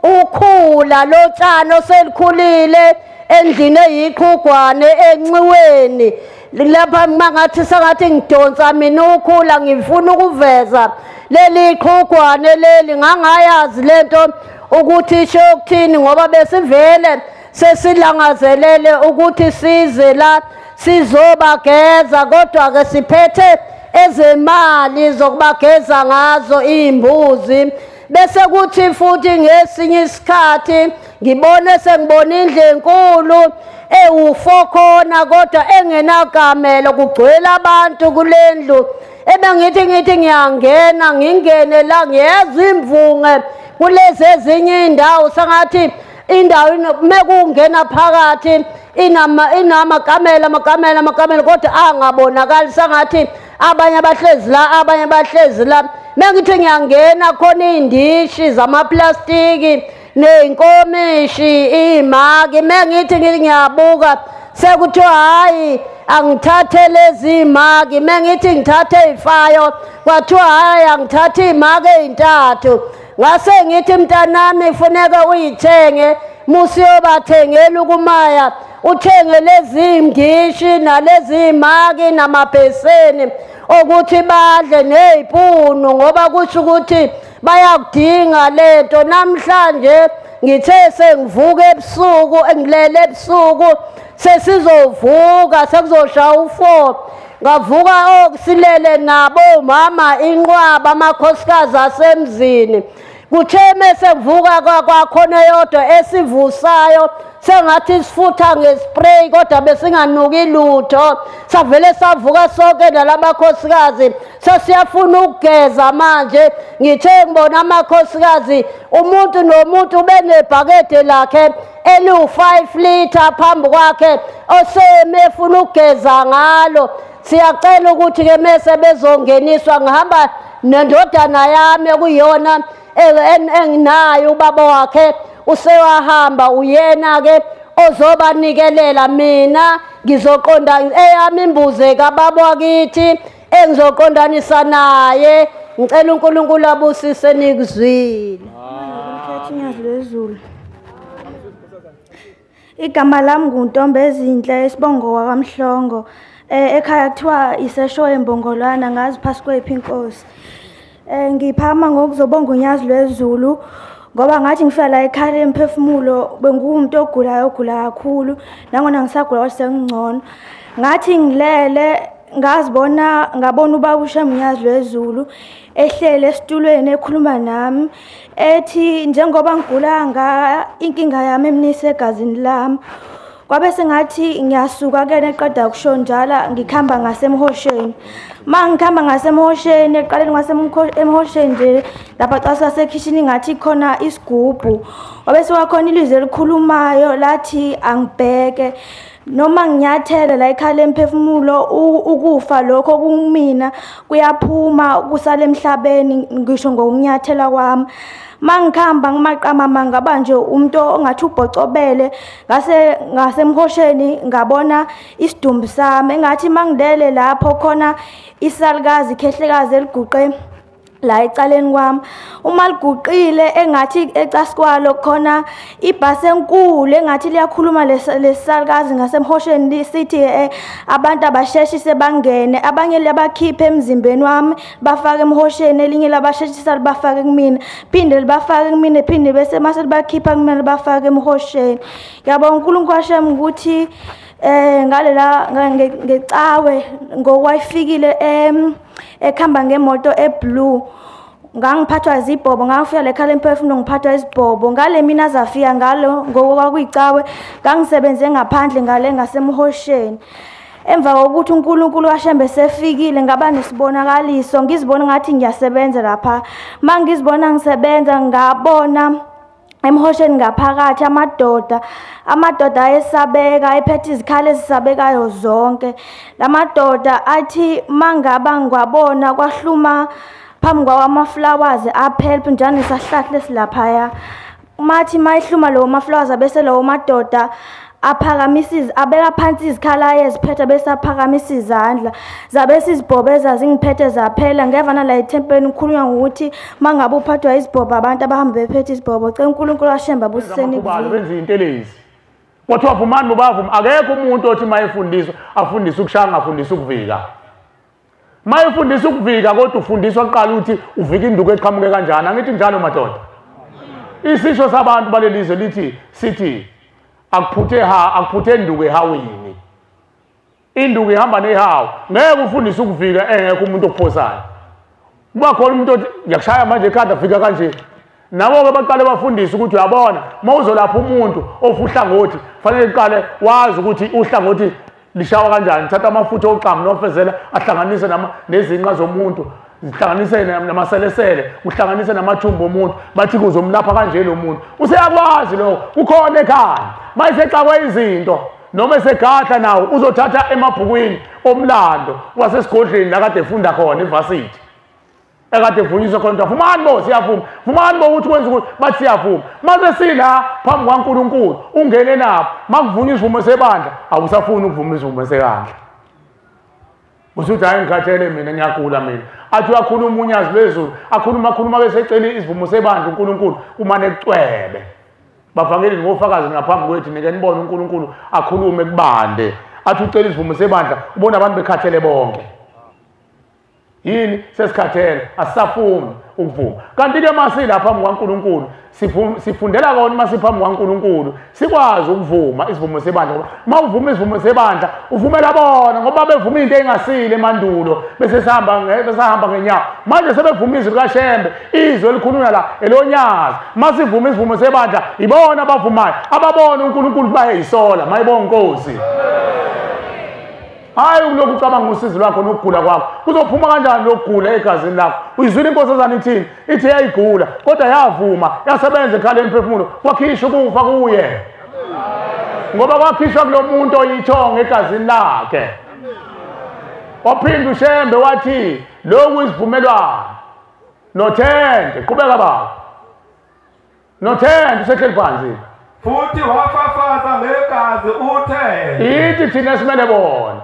S12: ukhula lotshani oselikhulile endlini eyiqhugwane enciweni lapha. Mangathi sengathi ngidonsa mina ukhula, ngifuna ukuveza leli qhugwane leli. Ngangayazi lento ukuthi isho ukuthini, ngoba besivele sesilangazelele ukuthi size la sizobageza, kodwa ke siphethe ezemali zokubageza ngazo imbuzi. Bese kuthi futhi ngesinye isikhathi ngibone sengibona indlu enkulu ewu4 khona, kodwa engenakamelo, kugcwele abantu kulendlu. Ebengithi ngiyangena, ngingene la ngiyezwa imvunge kulezi ezinye indawo, sengathi indawo mekungena phakathi inamakamela amakamela amakamela, kodwa angabonakali, sengathi abanye abahlezi la, abanye bahlezi la. Mengithi ngiyangena khona indishi zamaplastiki neyinkomishi imaki. Mengithi ngiyabuka sekuthiwa hayi angithathe lezi imaki. Mengithi ngithathe ifayo, kwathiwa hayi angithathe imaki ezintathu. Ngase ngithi mntanami funeka uyithenge, musiyobathengela ukumaya, uthenge lezi indishi nalezi imaki namabheseni ukuthi badle nezipunu, ngoba kusho ukuthi bayakudinga lento. Namhlanje ngithe sengivuka ebusuku, engilele ebusuku, sesizovuka sekuzoshaya u4, ngavuka okusilele nabo mama inqwaba amakhosikazi asemzini. Kuthe mese ngivuka kwakhona eyodwa esivusayo sengathi sifutha ngespray, kodwa besinganuki lutho. Savele savuka sonke nalabakhosikazi, sesiyafuna ukugeza manje. Ngithe ngibona amakhosikazi umuntu nomuntu ubenebhakede lakhe eliwu5 liter phambi kwakhe oseme efuna ukugeza ngalo. Siyacela ukuthi ke mese bezongeniswa, ngihamba nendodana yami ekuyiyona enginayo, ubaba wakhe usewahamba, uyena ke ozobanikelela. Mina ngizoqonda eyami imbuzi kababa wakithi engizoqondanisa naye. Ngicela uNkulunkulu abusise nikuzwile.
S13: Igama lami nguNtombezinhle, isibongo wakaMhlongo. Ekhaya kuthiwa isesho embongolwana, ngazi phasi kwephi inkosi. Ngiphama ngokuzobonga uNyazi lwezulu, ngoba ngathi ngifika la ekhaya emphefumulo bengumuntu ogulayo, ogula kakhulu, nangona ngisagula kodwa sengingcono. Ngathi ngilele ngazibona, ngabona ubaba uShembe uNyazi lwezulu ehlele esitulweni ekhuluma nami, ethi njengoba ngigula nga inkinga yami emnise egazini lami. Kwabe sengathi ngiyasuka kena eqeda kusho njala, ngikhamba ngasemhosheni. Mangikhamba ngasemhosheni, eqaleni kwasemhosheni nje lapha xa sasekhishini ngathi khona isigubhu. Wabe sekwakhona ilizwi elikhulumayo lathi angibheke noma nginyathele la ekhaya lemphefumulo, ukufa lokho kumina kuyaphuma kusale emhlabeni ngisho ngokunyathela kwami. Mangikhamba ngimaqamama ngaba nje umuntu ongathi ubhocobele, ngase ngasemhosheni ngabona isidumbu sami. Engathi mangilele lapho khona isalukazi ikhehlekazi eliguqe la ecaleni kwami. Uma liguqile engathi ecasikwalo khona ibhasi enkulu engathi liyakhuluma lesalukazi ngasemhosheni lisithi abantu abasheshise bangene, abanye labakhiphe emzimbeni wami bafake emhosheni, elinye labasheshisa libafake kumina, phinde libafake kumina, phinde bese mase libakhipha kumina libafake emhosheni. Ngiyabonga uNkulunkulu waShembe ukuthi ngalela ngecawe ngokwayifikile ekhamba ngemoto eblue, ngangiphathwa izibhobo, ngafika lekhala emphefumulo ngiphathwa izibhobo. Ngale mina zafika ngalo ngokwakuyicawe ngangisebenze ngaphandle ngale ngasemhosheni. Emva kokuthi uNkulunkulu kaShembe sefikile ngaba nesibonakaliso, ngizibona ngathi ngiyasebenza lapha. Mangizibona ngisebenza ngabona emhosheni ngaphakathi amadoda ayesabeka, ephethe izikhali ezisabekayo zonke. Lamadoda athi mangaba ngiwabona kwahluma phambi kwawo ama-flowers aphelphi njengesahlahla esilaphaya. Mathi mayihluma lawo ma-flowers abese lawo madoda aphakamisa, abeka phansi izikhala ayeziphethe bese aphakamisa izandla zabe sizibhobo ezazingiphethe zaphela. Ngeva nala ethempelini kukhulunywa ngokuthi mangabe uphathwa izibhobo abantu abahamba bephethe izibhobo. Cela uNkulunkulu kaShembe abuseni
S1: benze intelezi. Kwathiwa vumani bobavuma, akekho umuntu othi mayefundiswa afundise ukushaya, angafundisi ukuvika. Mayefundisa ukuvika kodwa ufundiswa kuqala ukuthi uvika induku eqhamuke kanjani. Angithi njalo madoda. Isisho sabantu balelizwe lithi sithi akuphuthe induku ehawini. Induku ihamba nehawu. Ngeke ufundise ukuvika engekho umuntu okuphosayo. Kuba khona umuntu othi ngiyakushaya manje ekhanda fika kanje. Nabo-ke baqale bafundise ukuthi uyabona uma uzolapha umuntu ofa uhlangothi fanele uqale wazi ukuthi uhlangothi lishawa kanjani. Thatha amafutha oxamu nofezela ahlanganise nezinqa zomuntu, zihlanganise namaselesele, uhlanganise namathumbu omuntu, bathi kuzomlapha kanje lo muntu. Useyakwazi lokho, kukhona ekhaya. Mayesexakwe izinto noma esegadla nawo uzothatha emabhukwini omlando wasesigodlweni la kade efunda khona evasithi, ekade evunyiswa khona. Vumani bo, siyavuma. Vumani bo ukuthi wenza ukuthi bathi siyavuma. Mase sila phambi kwaNkulunkulu ungene nabo, makuvunywa isivumo sebandla awusafuni ukuvuma isivumo sebandla. Usuthi hayi ngikhathele mina, ngiyagula mina. Athi uyakhuluma unyazi lwezulu, akhuluma bese ecela isivumo sebandla uNkulunkulu kumane kucwebe. Bavangeli ngofakazi ngaphambi kwethu, nike nibone uNkulunkulu akhulume kubande. Athi ucela isivumo sebandla ubona abantu bekhathele bonke. Yini sesikhathele, asisafuni ukuvuma. Kanti-ke masila phambi kwaNkulunkulu sifundela kona uma siphambi kwaNkulunkulu sikwazi ukuvuma isivumo sebandla. Uma uvuma isivumo sebandla uvumela bona, ngoba bevuma into engasile emandulo bese sahamba ngenyawo. Manje sebevuma izwi likaShembe, izwi elikhulunywa la elonyazi. Uma sivuma isivumo sebandla ibona abavumayo, ababona uNkulunkulu bayayisola. Mayibonga Nkosi. Hayi ukulokhu ucabanga usizi lwakho nokugula kwakho. Kuzophuma kanjani lokugula egazini lakho? Uyizwile inkosazana ithini? Ithi yayigula kodwa yavuma, yasebenza ekhaleni emphefumulo, kwakhishwa ukufa kuye. Ngoba kwakhishwa kulo muntu oyithongo egazini lakhe. Waphinda uShembe wathi lokhu isivumelwano nothende. Qhubeka baba. Nothende usehleli phansi.
S14: Futhi wafafaza ngegazi uthende.
S1: Ithi thina simele bona.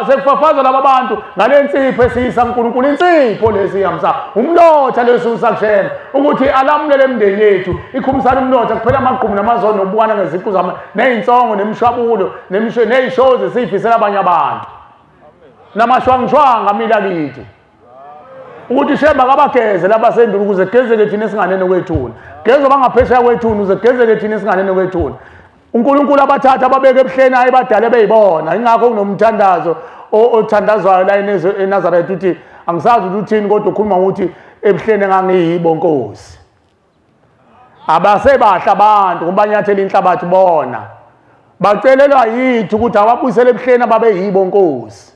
S1: Sekufafazwa laba bantu ngale nsipho esiyisa uNkulunkulu. Insipho lesi yamsa umlotha lesusa kuShembe ukuthi alamulele emndeni yethu, ikhumisana umlotha kuphela amagqumu namazono nokubukana ngeziqu zama nezinsongo nemishwabulo nezishozi esiyifisela abanye abantu namashwangishwanga amila kithi. Ukuthi Shembe akabageze labasendulo ukuze kugezeke thina esinganene kwethuna, gezo bangaphesheya kwethuna ukuze kugezeke thina esinganene kwethuna. uNkulunkulu abathatha ababeke ebuhleni ayi badale beyibona. Ingakho kunomthandazo othandazwayo la eNazaretha uthi angisazi ukuthi uthini kodwa ukhuluma ngokuthi ebuhleni engangiyibo Nkosi. Abasebahle abantu kubanyathela inhlabathi bona. Bacelelwa yithi ukuthi ababuyisele ebuhleni ababeyibo Nkosi.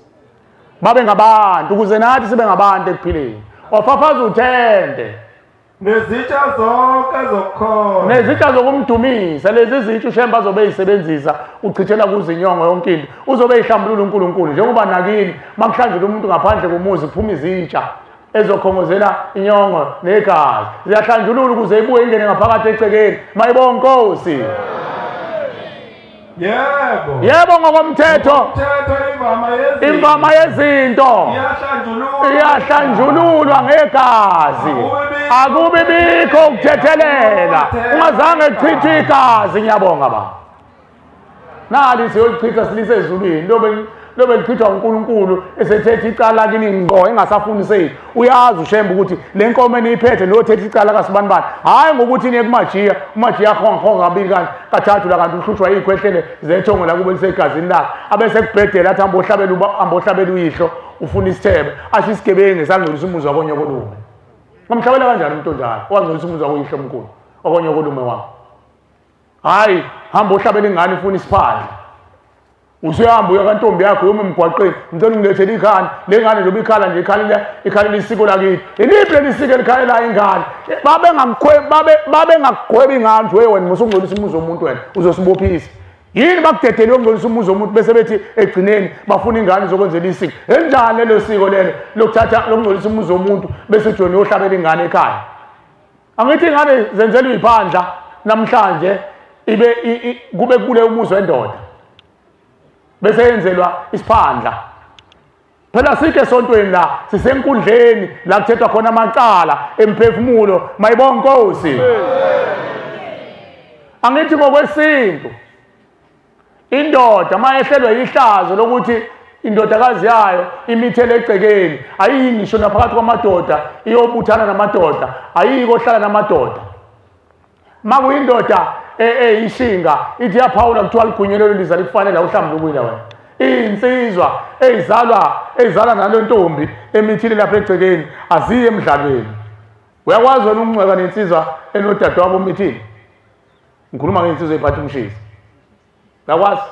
S1: Babe ngabantu ukuze nathi sibe ngabantu ekuphileni. Wafafaza uthende.
S14: Nezitsha zonke zokukhona,
S1: nezitsha zokumdumisa. Lezi zitsha uShembe azobe eyisebenzisa uchithela kuzinyongo yonke into, uzobe eyihlambulula uNkulunkulu. Njengoba nakini makuhlanjulwa umuntu ngaphandle komuzi kuphuma izitsha ezokhongozela inyongo negazi, ziyahlanjulula ukuze ibuye ingene ngaphakathi ecekeni. Mayibonga Nkosi.
S14: Yebo.
S1: Yebo, ngokomthetho imvama yezinto iyahlanjululwa ngegazi, akubi bikho ukuthethelela ungazange kuchithwe igazi. Ngiyabonga baba. Nali siyolichitha silise ezulwini, lobe lichithwa uNkulunkulu esethethe icala kini ngqo engasafuni sethu. Uyazi uShembe ukuthi le nkomo eniyiphethe nothethe icala kasibanibani, hhayi ngokuthi niye kumajiya, umajiya ahonga kabili kanti kathathu la kanti uhlushwa iy'khwehlele zethongo la kube lisegazini lakhe, abese kubhedela athi ambohlabela uyihlo ufuna isithebe, asho isigebengu esangcolisa umuzi wakonyokolume. Ngamhlabela kanjani umuntu onjalo owangcolisa umuzi wakuyihlo omkhulu wakonyokolume wakho? Hhayi, hamba ohlabela ingane ufuna isiphandla.
S15: Usuyahamba uya kantombi yakho uyoma emgwaqeni, ngicela ungilethele ikhanda, le ngane njengoba ikhala nje ikhalela isiko lakithi. Iliphi leli siko elikhalela ingane? Babengakugwebi ingane nje wena musungcolisa umuzi womuntu wena, uzosibophisa. Yini bakudedele uyongcolisa umuzi womuntu bese bethi egcineni bafuna ingane izokwenzela isiko. Enjani lelo siko lelo lokuthatha lokungcolisa umuzi womuntu bese uthi wena uyohlabela ingane ekhaya? Angithi ingane zenzelwa iphandla namhlanje ibe kube kubule umuzi wendoda. Bese yenzelwa isiphandla. Phela sikho esontweni la, sisenkundleni la kuthethwa khona amacala emphefumulo, mayibonga Nkosi. Angithi ngokwesintu indoda mayehlelwe ihlazo lokuthi indodakazi yayo imithele egcekeni, ayiyi ngisho naphakathi kwamadoda, iyobuthana namadoda, ayiyi kohlala namadoda. Makuyindoda eyishinga ithi yaphawula kuthiwa ligwinyelelo liza likufanele awuhlambulukile wena. Insizwa eyizalwa nalo ntombi emithile lapha egcekeni aziye emdlalweni. Uyakwazi wena ukuncweka nensizwa enodadewabo omithile? Ngikhuluma ngensizwa ephatha umshisi. Uyakwazi?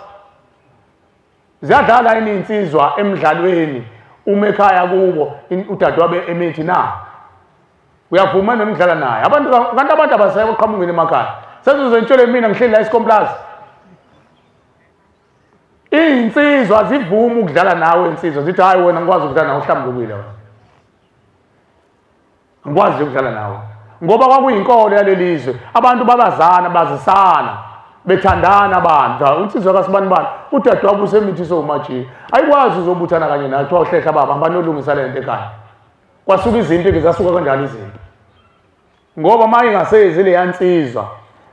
S15: Ziyadlala yini insizwa emdlalweni uma ekhaya kubo udadewabo emithi na? Uyavuma nomdlala naye. Abantu kanti abantu abasaye oqhamukile emakhaya. Sezozentshele mina ngihleli la eSkomplaza. Insizwa zivuma ukudlala nawe insizwa zithi hayi wena ngikwazi ukudlala nawe uhlambulukile wena. Ngikwazi ukudlala nawe. Ngoba kwakuyinkolo yalelizwe. Abantu babazana bazisana bethandana abantu. Insizwa kaSibani bani udadewabo usemithiso uMaji. Ayikwazi uzobuthana kanye naye kuthiwa uhlehla baba hamba nolungisa le nto ekhaya. Kwasuka izimpi ke zasuka kanjalo izimpi. Ngoba uma ingasezi le yansizwa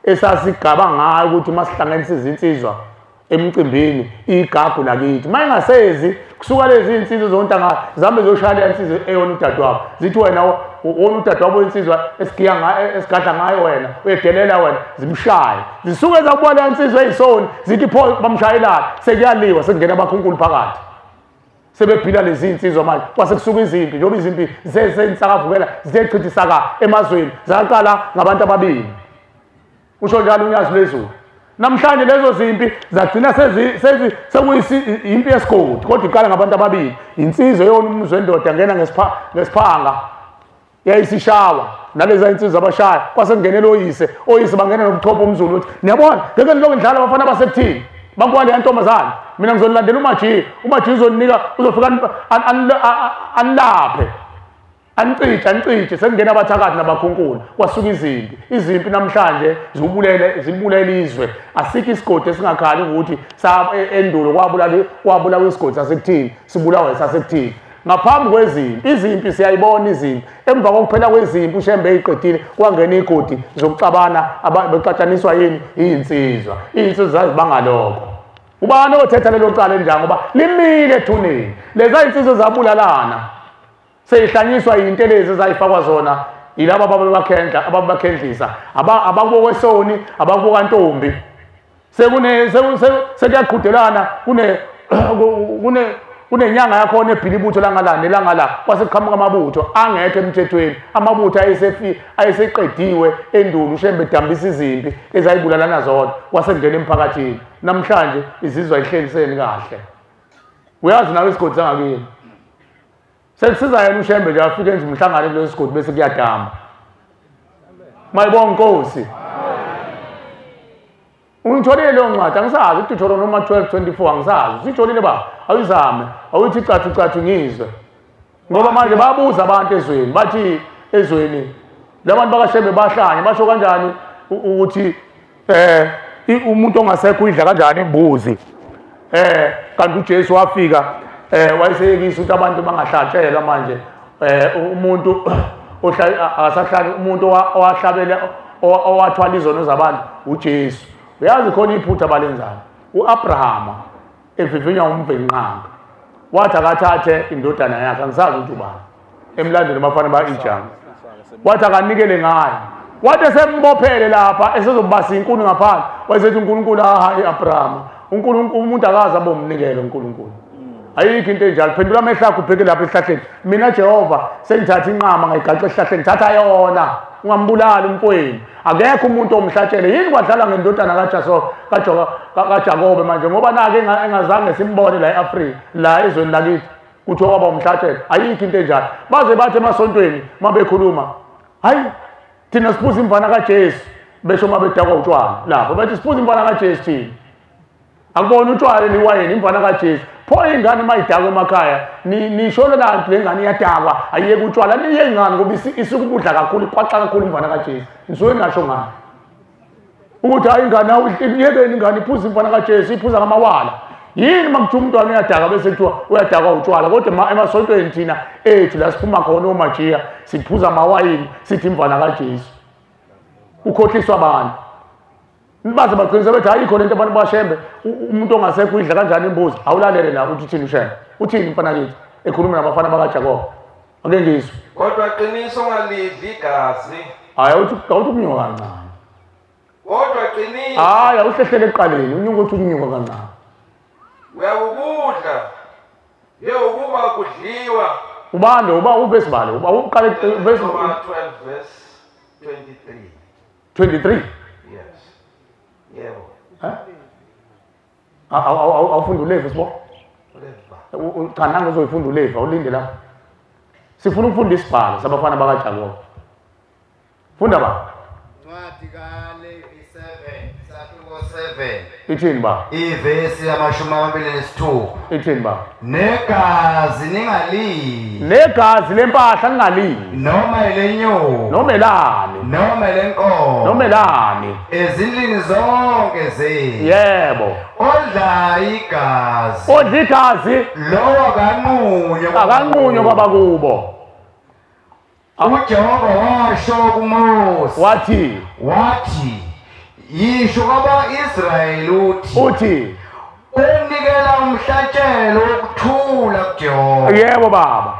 S15: esasigaba ngayo ukuthi masihlanganise izinsizwa emcimbini igagu lakithi. Uma ingasezi kusuka lezi insizwa zontanga zihambe ziyoshaya le insizwa eyona udadewabo. Zithi wena wona udadewabo insizwa esigiya ngayo esigadla ngayo wena uyedelela wena zimshaye. Zisuke zakuba le insizwa eyisoni zithi pho bamshayelana sekuyaliwa sekungena abakhunkulu phakathi. Sebephila lezi insizwa manje kwase kusuka izimpi njengoba izimpi zensakavukela ziyechithisaka emazweni zaqala ngabantu ababili. Usho njalo uNyazi lwezulu. Namhlanje lezo zimpi zagcina sekuyimpi yesigodi kodwa iqala ngabantu ababili. Insizwa yona umuzi wendoda ngena ngesiphanga yayisishawa nalezi insizwa abashaya kwase kungenela oyise bangena nobuchopho umZulu uthi niyabona ngeke nilokhu nidlala abafana basekuthini bakwale yantombazane mina ngizonilandela uMaji uzoninika uzofika anilaphe anicije sekungena abathakathi nabakhunkulu kwasuka izimpi namhlanje zibulele izwe. Asikho isigodi esingakhali ukuthi endulo kwabulawa isigodi sasekuthini sibulawa sasekuthini. Ngaphambi kwezimpi izimpi siyayibona izimpi emva kokuphela kwezimpi uShembe eyiqedile kwangena igodi zokuxabana bexatshaniswa yini insizwa zazibanga lokho. Ubani othetha lelo cala enjani ngoba limile ethuneni leza insizwa zabulalana seyihlanyiswa intelezi ezayifakwa zona yilaba ababebakhendlisa abakubo kwesoni abakubo kantombi sekuyaqhudelana kunenyanga yakhona ebhila ibutho langala nelanga kwase kuqhamuka amabutho angekho emthethweni. Amabutho ayeseqediwe endulo uShembe edambisa izimpi ezayibulalana zodwa kwase kungena emphakathini. Namhlanje izizwa ihleliseni kahle. Uyazi nawe isigodi sangakini sekusiza yena uShembe nje afike enze umhlangano kuleso sigodi bese kuyadamba. Mayibonga Nkosi. Ungitholile leyo ncwadi angisazi ukuthi uthole noma 12:24 angisazi. Usitholile baba awuyizame awuthi cathu ngizwe. Ngoba manje babuza abantu ezweni bathi ezweni labantu bakaShembe bahlanye basho kanjani ukuthi umuntu ongasekho uyidla kanjani imbuzi kanti uJesu wafika wayeseyekisa ukuthi abantu bangahlatshelwa manje umuntu asahlali umuntu owahlabela owathwala izono zabantu uJesu. Uyazi khona iphutha abalenzayo. uAbraham evivinywa umvenqanga wathi akathathe indodana yakhe angisazi ukuthi ubani emlandweni bafana ba-Ijama wathi akanikele ngayo wathi esembophele lapha esezobasa inkuni ngaphandle wayesethi uNkulunkulu hayi Abraham uNkulunkulu umuntu akaze abomnikelo uNkulunkulu ayikho into enjalo phendula amehlo akho ubheke lapha esihlahleni mina Jehova sengithatha inqama ngayigaxa esihlahleni thatha yona ungambulali umfowenu. Akekho umuntu omhlatshele. Yini kwadlala ngendodana kaJakobe manje, ngoba nake engazange simbone la e-Afrika, la ezweni lakithi, kuthiwa kwaba umhlatshele. Ayikho into enjalo. Baze bathi emasontweni mabekhuluma, hayi thina siphuza imvana kaJesu, besho mabedakwa utshwala lapho, bathi siphuza imvana kaJesu thina. Akubona utshwala niwayini, imvana kaJesu. Pho ingane mayidakwa emakhaya, nisho lanto le ngane iyadakwa, ayiyeke utshwala, niye ingane ngoba isuke ukudla kakhulu, iqwaxa kakhulu imvana kaJesu. Nisuke ngasho ngani ukuthi hayi ingane iyekeni ingane iphuza imvana kaJesu, iphuza ngamawala. Yini makuthiwa umntwana uyadaka bese kuthiwa uyadakwa utshwala, kodwa emasontweni thina ethu la siphuma khona omajiya siphuza amawayini sithi imvana kaJesu. Ukhohliswa abantu. Baze bagcina bethi ayikho lento abantu bashembe, umuntu ongasekho uyidla kanjani imbuzi. Awulalele la uthi uthini ushembe, uthini mfana kithi ekhuluma nabafana bakaJakobe. Ake ngizwe.
S14: Kodwa qinisa ungalidli igazi.
S15: Hayi awuthi ukunyuka kancane.
S14: Kodwa qinisa.
S15: Hayi awuhlehlele ekuqaleni, unyuka uthi ukunyuka kancane.
S14: Uyakukudla yewukuba kudliwa.
S15: Ubani uba uvesi bani? Uba uqale verse
S14: 12 verse 23.
S15: 23.
S14: Yes. Yebo.
S15: Awufunda uLevi sibo? Cha nangu uzoyifunda uLevi, awulinde lapho. Sifuna ukufunda isibhalo sabafana bakaJakobe. Funda ba.
S16: Incwadi kaLevi 7, isahluko 7.
S15: Ithini ba?
S16: Ivesi yama-26.
S15: Ithini ba?
S16: Negazi ningalidli.
S15: Negazi lempahla ningalidli.
S16: Noma elenyoni.
S15: Noma elani.
S16: Noma elenkomo.
S15: Noma elani.
S16: Ezindlini zonke zenu.
S15: Yebo.
S16: Odla igazi.
S15: Odla igazi.
S16: Lowo akanqunywe.
S15: Akanqunywe kwabakubo.
S16: uJehova washo kuMose.
S15: Wathi
S16: yisho kwaba-Israyeli uthi unikela umhlatshelo wokuthula kuJehova.
S15: Yebo baba.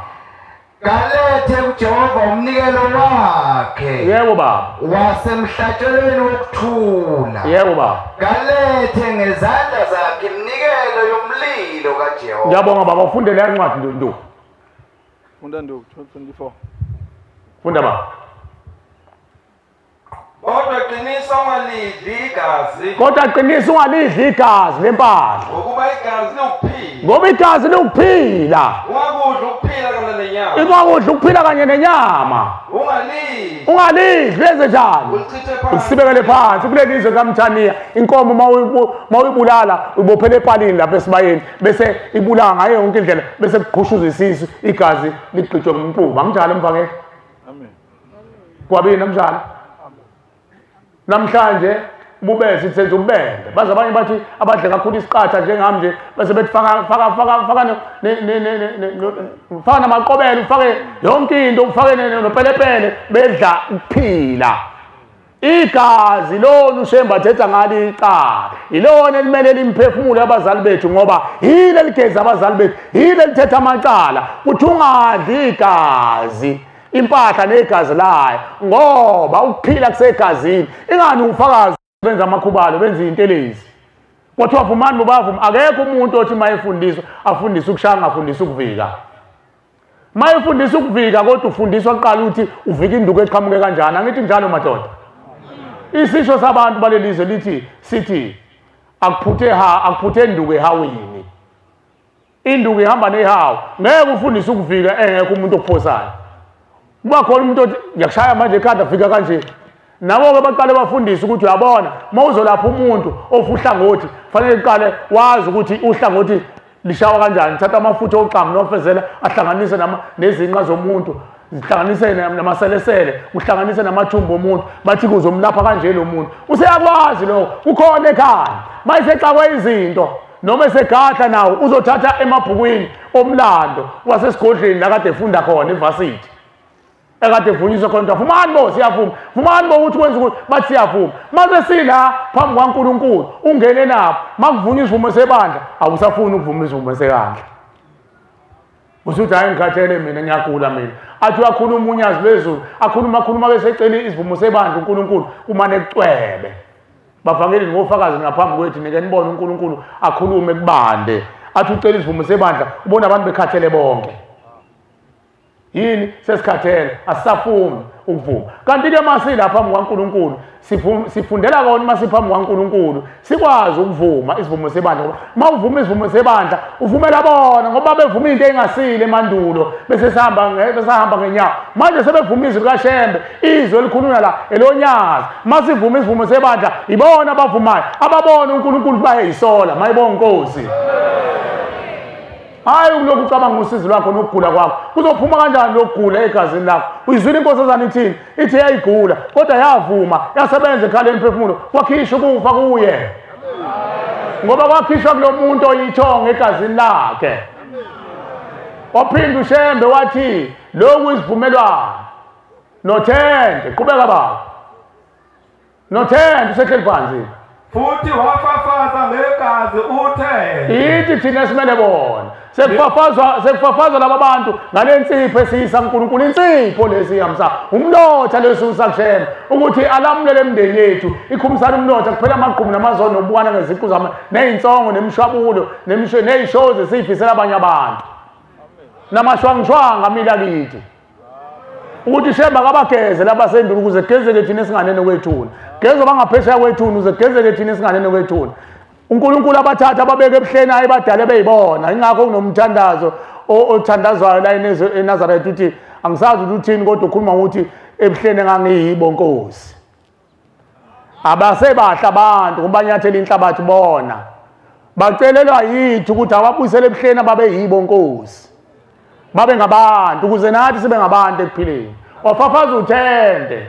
S16: Kalethe kuJehova umnikelo wakhe.
S15: Yebo baba.
S16: Wasemhlatshelweni wokuthula.
S15: Yebo baba.
S16: Kalethe ngezandla zakhe iminikelo yomlilo kaJehova.
S15: Ngiyabonga baba, ufunde le ncwadi Nduku.
S11: Funda Nduku 12:24.
S15: Funda baba.
S14: Kodwa qinisa ungalidli igazi.
S15: Kodwa qinisa ungalidli igazi lempahla.
S14: Ngokuba igazi liwukuphila.
S15: Ngoba igazi liwukuphila.
S14: Ungakudli ukuphila kanye nenyama.
S15: Ungakudli ukuphila kanye nenyama.
S14: Ungalidli.
S15: Ungalidli lenze njani?
S14: Ulichithe phansi.
S15: Usibekele phansi kuleli zwe kaMthaniya. Inkomo mawuyibulala uyibophele epalini lapha esibayeni bese ibulala ngayo yonke indlela bese kuqhushuza isisu igazi ligqitshwe ngumquba. Anginjalo mvangeli?
S11: Amen.
S15: Kwabini namhlanje? Namhlanje ububese senze ubende. Baze abanye bathi abadle kakhulu isiqatha njengami nje bese bethi faka faka faka faka faka namaqobelo, ufake yonke into, ufake nopelepele, bedla ukuphila. Igazi lona uShembe athetha ngalo icala, ilona elimele limphefumulo abazali bethu, ngoba yile ligeza abazali bethu, yile lithetha amacala. Uthi ungadli igazi, impahla negazi layo, ngoba ukuphila kusegazini. Ingani ufakazi benza amakhubalo, benza intelezi. Kwathiwa vumani bobavuma. Akekho umuntu othi mayefundiswa afundise ukushaya, angafundisi ukuvika. Mayefundisa ukuvika kodwa ufundiswa kuqala ukuthi uvika induku eqhamuke kanjani. Angithi njalo madoda. Isisho sabantu balelizwe lithi sithi akuphuthe ha akuphuthe induku ehawini. Induku ihamba nehawu. Ngeke ufundise ukuvika engekho umuntu okuphosayo. Kuba khona umuntu othi ngiyakushaya manje ekhanda fika kanje. Nabo-ke baqale bafundise ukuthi uyabona uma uzolapha umuntu ofa uhlangothi fanele uqale wazi ukuthi uhlangothi lishawa kanjani. Thatha amafutha oxamu nofezela ahlanganise nezinqa zomuntu, zihlanganise namaselesele, uhlanganise namathumbu omuntu, bathi kuzomlapha kanje lo muntu. Useyakwazi lokho, ukhona ekhaya. Mayisexakwe izinto noma esegadla nawo uzothatha emabhukwini omlando wasesigodlweni la kade efunda khona evasithi. Ekade evunyiswa khona, vumani bo siyavuma, vumani bo ukuthi wenza ukuthi bathi siyavuma. Mase sila phambi kwaNkulunkulu ungene nabo, makuvunywa isivumo sebandla awusafuni ukuvuma isivumo sekandla. Usuthi hayi ngikhathele mina, ngiyagula mina. Athi uyakhuluma unyazi lwezulu, akhuluma akhuluma bese ecela isivumo sebandla uNkulunkulu umane kucwebe. Bavangeli ngofakazi ngaphambi kwethu nike nibone uNkulunkulu akhulume kubande. Athi ucela isivumo sebandla ubona abantu bekhathele bonke. Yini sesikhathele, asisafuni ukuvuma. Kanti ke masila phambi kwaNkulunkulu sifundela kona masiphambi kwaNkulunkulu sikwazi ukuvuma isivumo sebandla. Mawuvuma isivumo sebandla uvumela bona ngoba bevuma into engasile emandulo bese sihamba ngenyawo. Manje sebevuma izwi likaShembe, izwi elikhulunywa la elonyazi. Masivuma isivumo sebandla ibona abavumayo, ababona uNkulunkulu bayeyisola. Mayibonga Nkosi. Hayi ukulokhu ucabanga usizi lwakho nokugula kwakho. Kuzophuma kanjani lokugula egazini lakho? Uyizwile inkosazana ithini? Ithi yayigula kodwa yavuma, yasebenza ekhaleni emphefumulo, kwakhishwa ukufa kuye. Ngoba kwakhishwa kulo muntu oyithongo egazini lakhe. Waphinda uShembe wathi lokhu isivumelwano nothende. Qhubeka baba. Nothende usehleli phansi.
S14: Futhi wafafaza ngegazi uthende.
S15: Ithi thina simele bona. Sekufafazwa laba bantu ngale nsipho esiyisa uNkulunkulu, insipho lesi yamsa umlotha lesusa kuShembe ukuthi alamulele emndeni yethu, ikhumisana umlotha kuphela amagqumu namazono nobukana ngeziqu zama nezinsongo nemishwabulo nezishozi esiyifisela abanye abantu namashwangishwanga amila kithi, ukuthi Shembe akabageze labasendulo ukuze kugezeke thina esinganene kwethuna, gezo bangaphesheya kwethuna ukuze kugezeke thina esinganene kwethuna. uNkulunkulu abathatha ababeke ebuhleni ayi badale beyibona. Ingakho kunomthandazo othandazwayo la eNazaretha uthi angisazi ukuthi uthini kodwa ukhuluma ukuthi ebuhleni engangiyibo Nkosi. Abasebahle abantu kubanyathela inhlabathi bona. Bacelelwa yithi ukuthi ababuyisele ebuhleni ababeyibo Nkosi. Babe ngabantu ukuze nathi sibe ngabantu ekuphileni. Wafafaza uthende.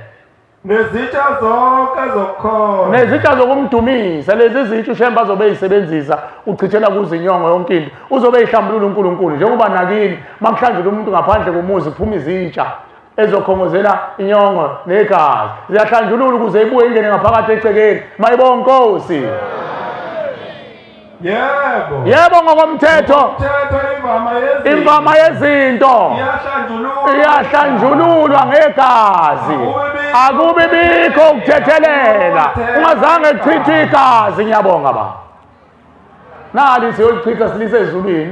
S14: Nezitsha zonke zokukhona,
S15: nezitsha zokumdumisa, lezi zitsha uShembe azobe eyisebenzisa uchithela kuzinyongo yonke into, uzobe eyihlambulula uNkulunkulu. Njengoba nakini makuhlanjulwa umuntu ngaphandle komuzi kuphuma izitsha ezokhongozela inyongo negazi, ziyahlanjulula ukuze ibuye ingene ngaphakathi ecekeni. Mayibonga Nkosi.
S14: Yebo.
S15: Yebo, ngokomthetho imvama yezinto iyahlanjululwa ngegazi, akubi bikho ukuthethelela ungazange kuchithwe igazi. Ngiyabonga baba. Nali siyolichitha silise ezulwini,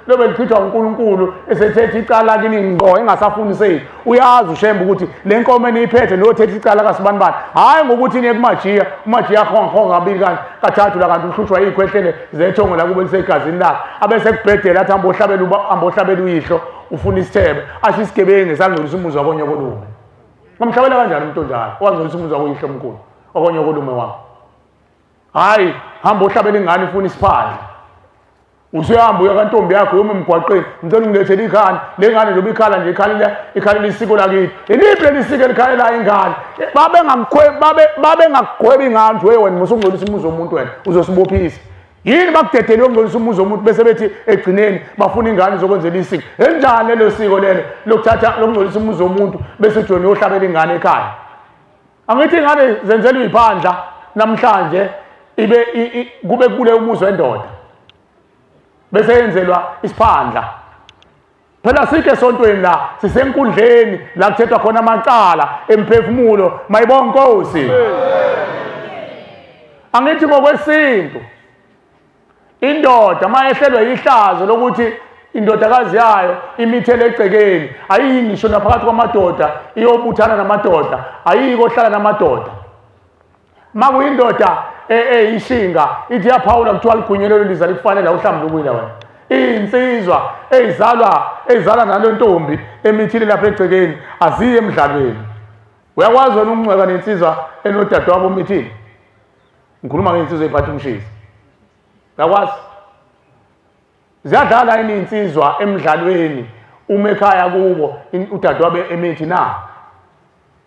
S15: lobe lichithwa uNkulunkulu esethethe icala kini ngqo engasafuni sethu. Uyazi uShembe ukuthi le nkomo eniyiphethe niyothetha icala kasibanibani, hhayi ngokuthi niye kumajiya, umajiya ahonga kabili kanti kathathu la kanti uhlushwa iy'khwehlele zethongo la kube lisegazini lakhe, abese kubhedela athi hambohlabela uyihlo ufuna isithebe, asho isigebengu esangcolisa umuzi wakonyokolume. Ngamhlabela kanjani umuntu onjalo owangcolisa umuzi wakuyihlo omkhulu wakonyokolume wakho? Hhayi, hamba ohlabela ingane ufuna isiphandla. Usuyahamba uya kantombi yakho yoma emgwaqeni, ngicela ungilethele ikhanda. Le ngane njengoba ikhala nje ikhalela isiko lakithi. Iliphi leli siko elikhalela ingane? Babengakugwebi ingane nje wena musungcolisa umuzi womuntu wena uzosibophisa. Yini bakudedele yokungcolisa umuzi womuntu bese bethi egcineni bafuna ingane zokwenzela isiko? Enjani lelo siko lelo lokuthatha lokungcolisa umuzi womuntu bese uthi wena uyohlabela ingane ekhaya? Angithi ingane zenzelwa iphandla namhlanje ibe kube kule umuzi wendoda bese yenzelwa isiphandla. Phela sikho esontweni la, sisenkundleni la kuthethwa khona amacala emphefumulo. Mayibonga Nkosi. Angithi ngokwesintu indoda mayehlelwe ihlazo lokuthi indodakazi yayo imithele egcekeni, ayiyi ngisho naphakathi kwamadoda iyobuthana namadoda, ayiyi kohlala namadoda. Makuyindoda eyishinga ithi yaphawula kuthiwa ligwinyelelo liza likufanele awuhlambulukile wena. Iy'nsizwa eyizalwa nalo ntombi emithile lapha egcekeni aziye emdlalweni. Uyakwazi wena ukuncweka nensizwa enodadewabo omithile? Ngikhuluma ngey'nsizwa ey'phatha umshisi. Uyakwazi? Ziyadlala yini iy'nsizwa emdlalweni uma ekhaya kubo udadewabo emithi na?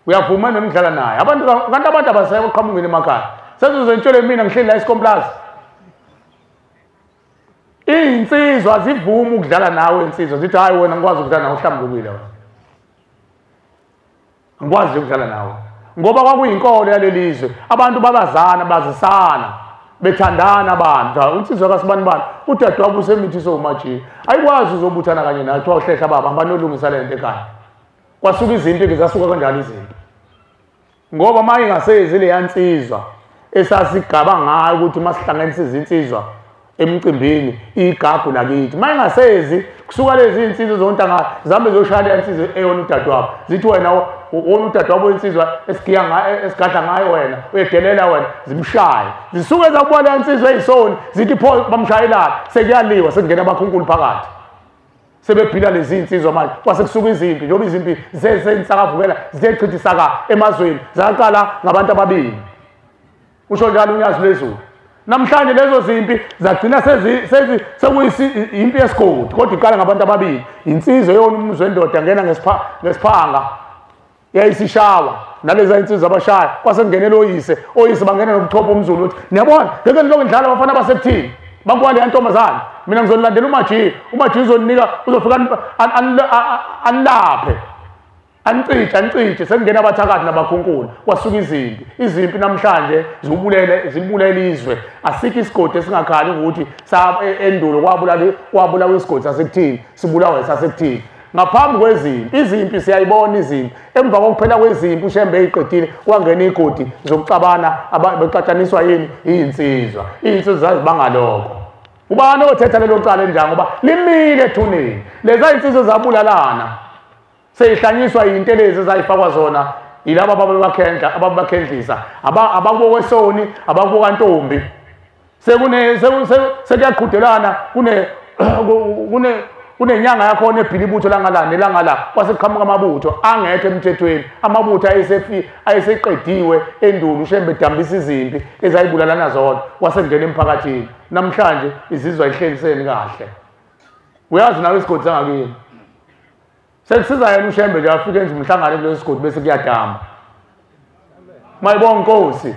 S15: Uyavuma nomdlala naye. Abantu kanti abantu abaseqhamukile emakhaya. Sezozentshele mina ngihleli la eSkomplaza. Iy'nsizwa zivuma ukudlala nawe, insizwa zithi hayi wena ngikwazi ukudlala nawe uhlambulukile wena. Angikwazi nje ukudlala nawe. Ngoba kwakuyinkolo yaleli zwe, abantu babazana, bazisana, bethandana abantu. Insizwa kasibanibani udadewabo usemithiso umajiya. Ayikwazi uzobuthana kanye naye kuthiwa uhlehla baba hamba niyolungisa le nto ekhaya. Kwasuka izinto zasuka kanjalo izinto. Ngoba uma ingasezi leya nsizwa esasigaba ngayo ukuthi masihlanganisa izinsizwa emcimbini igagu lakithi, uma ingasezi Kusuka lezi insizwa zontanga zihambe ziyoshaya le insizwa eyona udadewabo, zithi wena wona udadewabo insizwa esigiya ngayo esigadla ngayo wena uyedelela wena, zimshaye. Zisuke zakubuka le insizwa eyisoni zithi pho bamshayelana, sekuyaliwa sekungena abakhunkulu phakathi. Sebephila lezi insizwa manje kwase kusuka izimpi, njengoba izimpi zensakavukela ziyechitha isaka emazweni, zaqala ngabantu ababili. Usho njalo uNyazi lwezulu. Namhlanje lezo zimpi zagcina sekuyimpi yesigodi, kodwa iqala ngabantu ababili. Insizwa yona umuzi wendoda ngena ngesiphanga yayisishawa nalezi insizwa abashaya, kwase kungenela oyise, oyise bangena nobuchopho omzulu uthi niyabona ngeke nilokhu nidlala abafana basekuthini bankwale yantombazane, mina ngizonilandela uMaji, uMaji uzoninika uzofika anilaphe anicije anicije. Sekungena abathakathi nabakhunkulu, kwasuka izimpi. Izimpi namhlanje zibulele izwe. Asikho isigodi esingakhali ukuthi endulo kwabulawa isigodi sasekuthini, sibulawa sasekuthini. Ngaphambi kwezimpi, izimpi siyayibona izimpi. Emva kokuphela kwezimpi uShembe eyiqedile kwangena igodi zokuxabana, bexatshaniswa yini? Izinsizwa. Izinsizwa zazibanga lokho. Ubani othetha lelo cala enjani ngoba limile ethuneni. Leza insizwa zabulalana. Seyihlanyiswa intelezi ezayifakwa zona yilaba ababebakhendla, ababakhendlisa, abakubo kwesoni, abakubo kantombi. Sekuyaqhudelana kunenyanga yakhona ebhila ibutho langala nelangala, kwase kuqhamuka amabutho angekho emthethweni, amabutho ayeseqediwe endulo. uShembe edambisa izimpi ezayibulalana zona, kwase kungena emphakathini. Namhlanje izizwa ihleliseni kahle. Uyazi nawe isigodi sangakini. Sekusiza yena uShembe nje afike nje umhlangano kuleso sigodi bese kuyadama. Mayibonga Nkosi.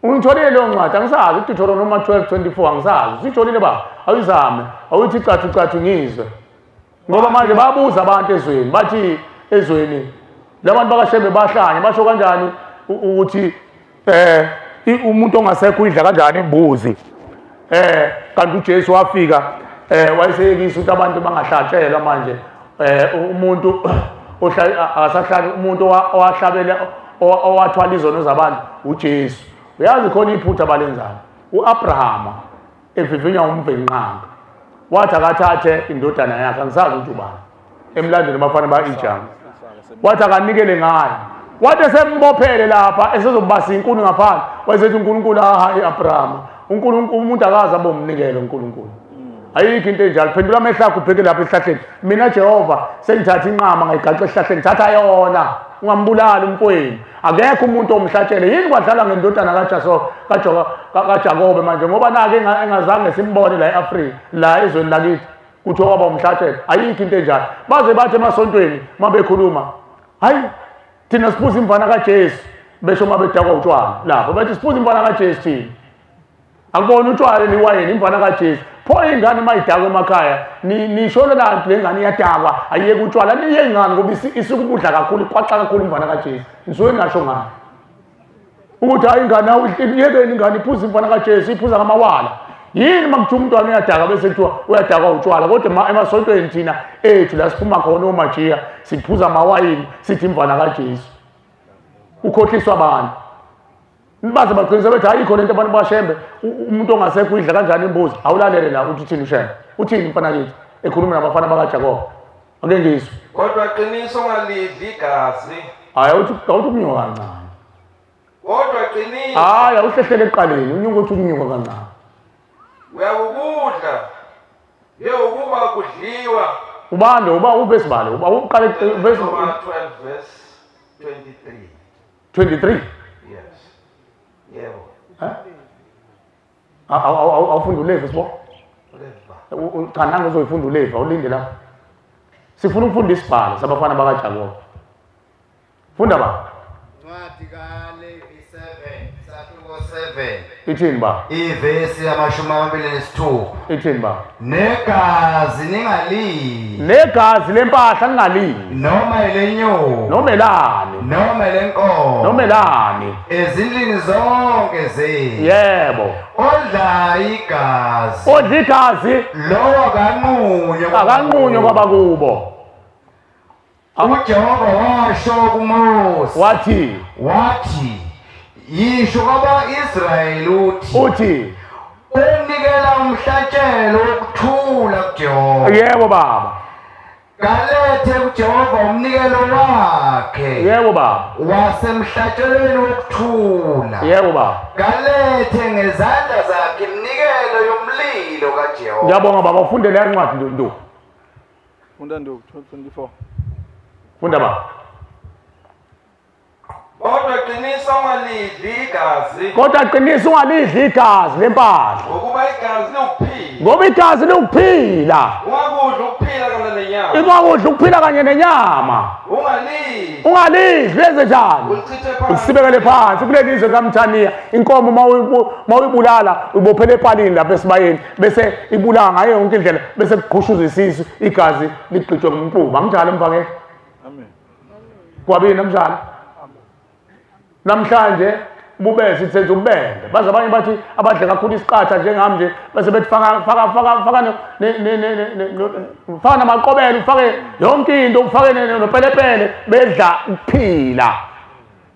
S15: Ungitholile leyo ncwadi, angisazi uDeuteronomy 12:24 angisazi. Usitholile baba, awuyizame, awuthi cathu cathu ngizwe. Ngoba manje babuza abantu ezweni, bathi ezweni labantu bakaShembe bahlanye, basho kanjani ukuthi umuntu ongasekho uyidla kanjani imbuzi? Kanti uJesu wafika wayeseyekisa ukuthi abantu bangahlatshelwa manje. Umuntu akasahlali, umuntu owahlabela owathwala izono zabantu uJesu. Uyazi khona iphutha abalenzayo. uAbrahama evivinywa umvenqanga wathi akathathe indodana yakhe, angisazi ukuthi ubani emlandweni abafana ba-Ijama, wathi akanikele ngayo. Wathi esembophele lapha esezobasa inkuni ngaphandle, wayesethi uNkulunkulu, hayi Abrahama, uNkulunkulu umuntu akaze abe umnikelo uNkulunkulu. Ayikho into enjalo. Phendula amehlo akho ubheke lapha esihlahleni. Mina Jehova sengithatha inqama ngayigaxa esihlahleni, thatha yona, ungambulali umfowenu. Akekho umuntu omhlatshele. Yini kwadlala ngendodana kaJakobe manje, ngoba nake engazange simbone la e-Afrika, la ezweni lakithi kuthiwa kwaba umhlatshele. Ayikho into enjalo. Baze bathi emasontweni uma bekhuluma, hayi thina siphuza imvana kaJesu, besho uma bedakwa utshwala lapho bathi siphuza imvana kaJesu thina. Akubona utshwala niwayini imvana kaJesu. Pho ingane mayidakwa emakhaya nisho lanto le ngane iyadakwa ayiyeke utshwala, niye ingane ngoba isuke ukudla kakhulu, iqwaxa kakhulu imvana kaJesu. Nisuke ngingasho ngani ukuthi hayi ingane iyekeni ingane iphuza imvana kaJesu, iphuza ngamawala. Yini uma kuthiwa umntwana uyadaka bese kuthiwa uyadakwa utshwala? Kodwa emasontweni thina ethu la siphuma khona omajiya siphuza amawayini sithi imvana kaJesu. Ukhohliswa abantu. Baze bagcina bethi ayikho lento abantu baShembe, umuntu ongasekho uyidla kanjani imbuzi? Awulalele la uthi uthini uShembe, uthini mfana kithi ekhuluma nabafana bakaJakobe. Ake ngizwe.
S16: Kodwa qiniso ungalidli igazi.
S15: Hayi awuthi ukunyuka kancane.
S16: Kodwa qiniso.
S15: Hayi awuhlehlele ekuqaleni, unyuka uthi ukunyuka kancane.
S16: Uyakukudla njengokuba kudliwa.
S15: Ubani uba uvesi bani? Uba uqale verse
S16: 12 verse 23.
S15: 23.
S16: Yes. Yebo.
S15: Awufunda uLevi sibo? Cha nangu uzoyifunda uLevi, awulinde lapho. Sifuna ukufunda isibhalo sabafana bakaJakobe. Funda ba.
S17: Incwadi kaLevi 7, isahluko 7.
S15: Ithini ba?
S17: Ivesi yama-26.
S15: Ithini ba?
S17: Negazi ningalidli.
S15: Negazi lempahla ningalidli.
S17: Noma elenyoni.
S15: Noma elani.
S17: Noma elenkomo.
S15: Noma elani.
S17: Ezindlini zonke zenu.
S15: Yebo.
S17: Odla igazi.
S15: Odla igazi.
S17: Lowo akanqunywe.
S15: Akanqunywe kwabakubo.
S17: uJehova washo kuMose.
S15: Wathi.
S17: Wathi. Yisho kwaba-Israyeli uthi.
S15: Uthi.
S17: Unikela umhlatshelo wokuthula kuJehova.
S15: Yebo baba.
S17: Kalethe kuJehova umnikelo wakhe.
S15: Yebo baba.
S17: Wasemhlatshelweni wokuthula.
S15: Yebo baba.
S17: Kalethe ngezandla zakhe iminikelo yomlilo kaJehova.
S15: Ngiyabonga baba, ufunde le ncwadi Ndu.
S11: Funda Ndu 12:24.
S15: Funda baba.
S16: Kodwa qinisa ungalidli igazi.
S15: Kodwa qinisa ungalidli igazi lempahla.
S16: Ngokuba igazi liwukuphila.
S15: Ngoba igazi liwukuphila.
S16: Ungakudli ukuphila kanye nenyama.
S15: Ungakudli ukuphila kanye nenyama.
S16: Ungalidli.
S15: Ungalidli lenze njani?
S16: Ulichithe phansi.
S15: Usibekele phansi kuleli zwe kaMthaniya. Inkomo mawuyibulala uyibophele epalini lapha esibayeni bese ibulala ngayo yonke indlela bese kuqhushuza isisu igazi ligqitshwe ngumquba. Anginjalo mvangeli?
S11: Amen.
S15: Kwabini namhlanje? Namhlanje bubese ithenje ubende baze abanye bathi abadle kakhulu isiqatha njengami nje bese bethi faka faka faka faka ne faka namaqobelo ufake yonke into ufake nopelepele bedla ukuphila.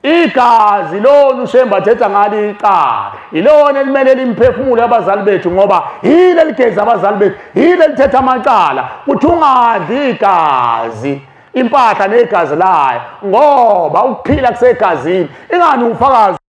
S15: Igazi lona uShembe athetha ngalo icala ilona elimele limphefumulo abazali bethu ngoba yile ligeza abazali bethu yile lithetha amacala uthi ungadli igazi impahla negazi layo ngoba ukuphila kusegazini ingani ufakazi.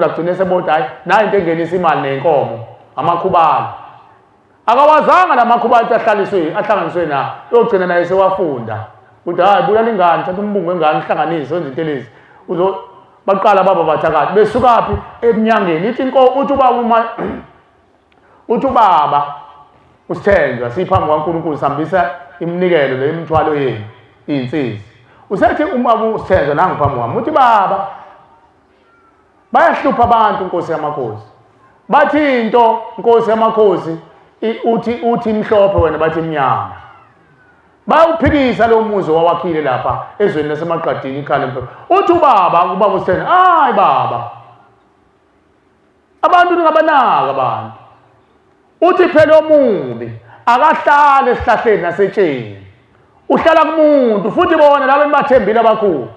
S15: Agcine sebona hayi nayi into engenisa imali nenkomo amakhubalo. Akawazanga lamakhubalo ahlaliswe ahlanganiswe na uyogcina naye sewafunda ukuthi hayi bulala ingane, thatha umbungu wengane uhlanganise wenze into lezi. Uzo baqala baba bathakathi besukaphi eminyangeni ithi inko uthi ubaba uma uthi ubaba usithenjwa siphambi kwaNkulunkulu sihambisa iminikelo le imithwalo yenu izinsizi. Usethi ubaba usithenjwa nangu phambi kwami uthi baba bayahlupha abantu Nkosi yamakhosi. Bathi into Nkosi yamakhosi uthi imhlophe wena bathi imnyama. Bayawuphikisa lo muzi owawakhile lapha ezweni lasemaqadini ikhala impela. Uthi ubaba ubaba usithena hayi baba abantu ningabanaka abantu. Uthi phela omubi akahlale esihlahleni nasetsheni. Uhlala kumuntu futhi bona laba nibathembile abakhulu.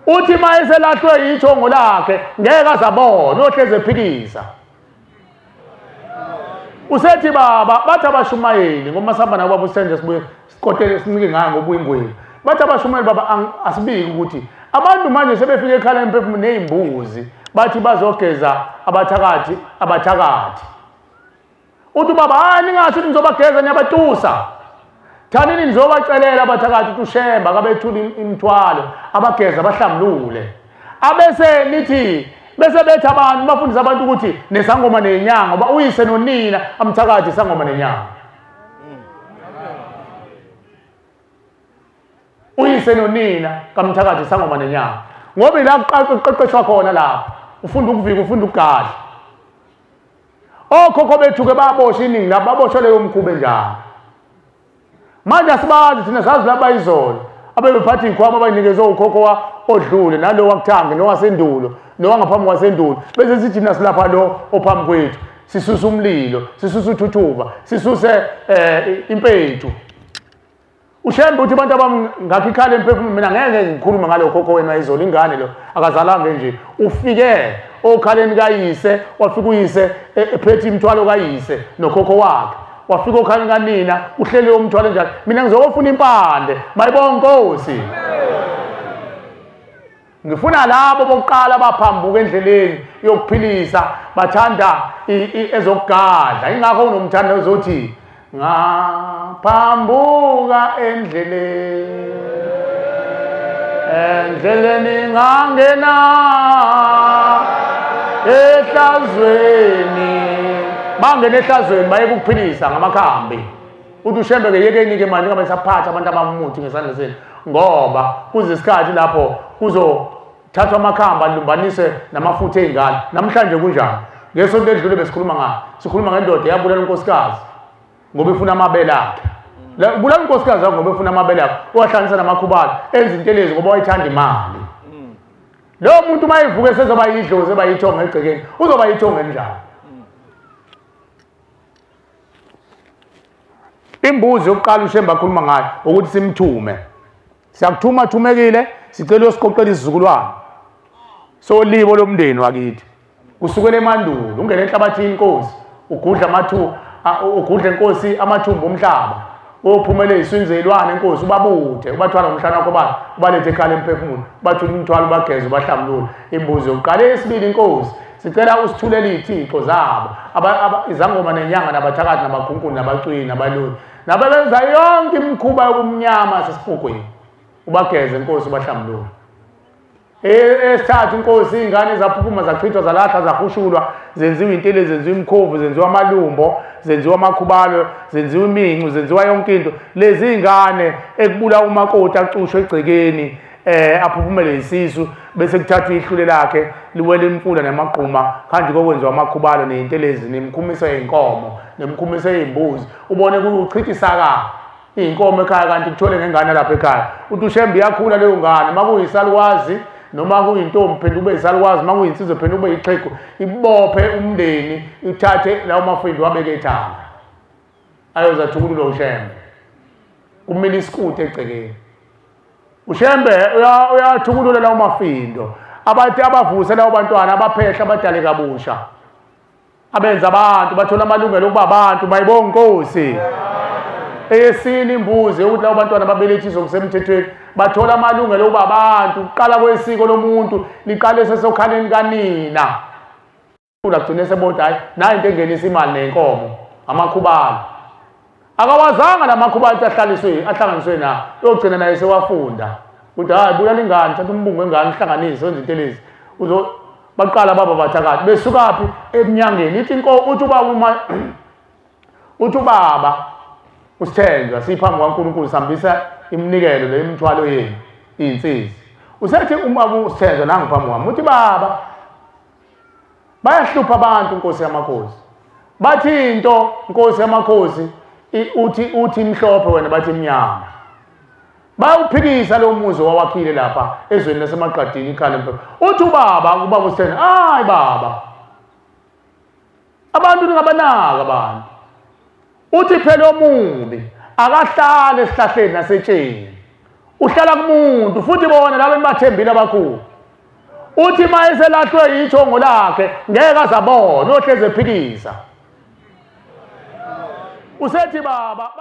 S15: Uthi mayeselahlwe ithongo lakhe ngeke azabona uyohleze ephikisa. Usethi baba bathi abashumayeli ngoba sihamba nabo baba usenje sibuye sikotele sinike ngayo ngoba uyingwebu. Bathi abashumayeli baba asibiki ukuthi abantu manje sebefike ekhala emphefumulo nezimbuzi bathi bazogeza abathakathi abathakathi. Uthi baba hayi ningasho ukuthi nizobageza niyabatusa. Thanini nizobacelela abathakathi ukuthi uShembe akabethula imithwalo abageza abahlambulule. Abese nithi bese betha abantu bafundisa abantu ukuthi nesangoma nenyanga ngoba uyise nonina amthakathi isangoma nenyanga. Uyise nonina kamthakathi isangoma nenyanga. Ngoba ila kuqeqeshwa khona lapha ufunda ukuvika ufunda ukugadla. Okhokho bethu ke baboshwa iningi labo baboshwa leyo mkhuba njalo. Manje asibazi thina sazi laba izolo abebephatha izikhwama abayinikezwe ukhokho odlule nalo wakuthange nowasendulo nowangaphambi kwasendulo bese sithi thina silapha lo ophambi kwethu sisusa umlilo sisusa uthuthuva sisuse impethu. uShembe uthi abantu abami ngakho ikhala emphefumulo mina ngeke ngikhulume ngalo khokho wena izolo ingane lo akazalanga nje ufike okhaleni kayise wafika uyise ephethe imithwalo kayise nokhokho wakhe wafika okhaleni kanina uhlele umthwalo njalo mina ngizofuna impande mayibonga Nkosi. Ngifuna labo bokuqala baphambuka endleleni yokuphilisa bathanda ezokugadla ingakho unomthanda ozothi ngaphambuka endleleni endleleni ngangena ehlazweni bangena ehlazweni baye ukuphilisa ngamakhambi. Uthi uShembe ke yekeni ke manje ngabe saphatha abantu abamuthi ngesandla senu ngoba kuze isikhathi lapho kuzothathwa amakhamba alumbanise namafutha ezingane. Namhlanje kunjani? Ngesonto edlule besikhuluma ngayo sikhuluma ngendoda eyabulala unkosikazi ngoba ifuna amabele akhe. Ubulala unkosikazi wakho ngoba efuna amabele akhe wahlanganisa namakhubalo enza intelezi ngoba wayithanda imali. Lo muntu mayevuke sezoba yidlozi eba yithongo egcekeni uzoba yithongo enjani? Imbuzi yokuqala uShembe akhuluma ngayo ukuthi simthume. Siyakuthuma thumekile sicela uyosiqoqela isizukulwane solibo lomndeni wakithi kusukela emandulo ungene enhlabathini inkosi ugudla amathuba ugudla inkosi amathumbu omhlaba uyophumela eziswini zezilwane inkosi ubabuthe ubathwala ngomhlana wakho baba ubalethe ekhala emphefumulo bathule imithwalo bageze ubahlambulule. Imbuzi yokuqala. Eyesibili inkosi sicela usithulele izithixo zabo izangoma nenyanga nabathakathi nabakhunkulu nabacwini nabaluli nababenza yonke imikhuba yobumnyama sesifugweni ubageze inkosi ubahlambulule. Esithathu inkosi ingane ezaphuphuma zachithwa zalahla zahushulwa zenziwa intele zenziwa imkhovu zenziwa amalumbo zenziwa amakhubalo zenziwa imincu zenziwa yonke into. Lezi ingane ekubula umakoti acushwe egcekeni aphuphumele isisu bese kuthathwa ihlule lakhe liwele imfula namagquma kanje kokwenziwa amakhubalo nezintelezi nemkhumiso yezinkomo nemkhumiso yezimbuzi ubone kuchitha isaka inkomo ekhaya kanti kuthole ngengane lapha ekhaya. Uthi uShembe iyakhula leyo ngane makuyisalukwazi noma kuyintombi phela ube yisalukwazi makuyinsizwa phela ube yixhegu ibophe umndeni ithathe lawo mafindo wabeke ethanga ayozathukulula uShembe kumele isikute egcekeni. uShembe uyathukulula lawo mafindo abathi abavuse lawo bantwana abaphehla abadale kabusha abenza abantu bathola amalungelo okuba abantu. Bayibonga Nkosi. Eyesine imbuzi ukuthi labo bantwana babelethiswe kusemthethweni bathola amalungelo okuba abantu. Kuqala kwesiko lomuntu liqale sesokhaleni kanina. Ulagcine sebona hayi nayi into engenisa imali nenkomo amakhubalo. Akawazanga lamakhubalo ukuthi ahlaliswe ahlanganiswe na uyogcina naye sewafunda ukuthi hayi bulala ingane, thatha umbungu wengane uhlanganise wenze into lezi. Uzo baqala baba bathakathi besukaphi eminyangeni ithi inko uthi ubaba uma uthi ubaba usithenjwa siphambi kwaNkulunkulu sihambisa iminikelo le imithwalo yenu iy'nsizi. Usethi ubaba usithenjwa nangu phambi kwami uthi baba bayahlupha abantu Nkosi yamakhosi. Bathi into Nkosi yamakhosi uthi imhlophe wena bathi imnyama. Bayawuphikisa lo muzi owawakhile lapha ezweni lasemaqadini ikhala mhlophe. Uthi ubaba ubaba usithena hayi baba abantu ningabanaka abantu. Uthi phela omubi akahlale esihlahleni nasetsheni. Uhlala kumuntu futhi bona labo nibathembile abakhulu. Uthi mayeselahlwe ithongo lakhe ngeke azabona uyohleze ephikisa. Usethi baba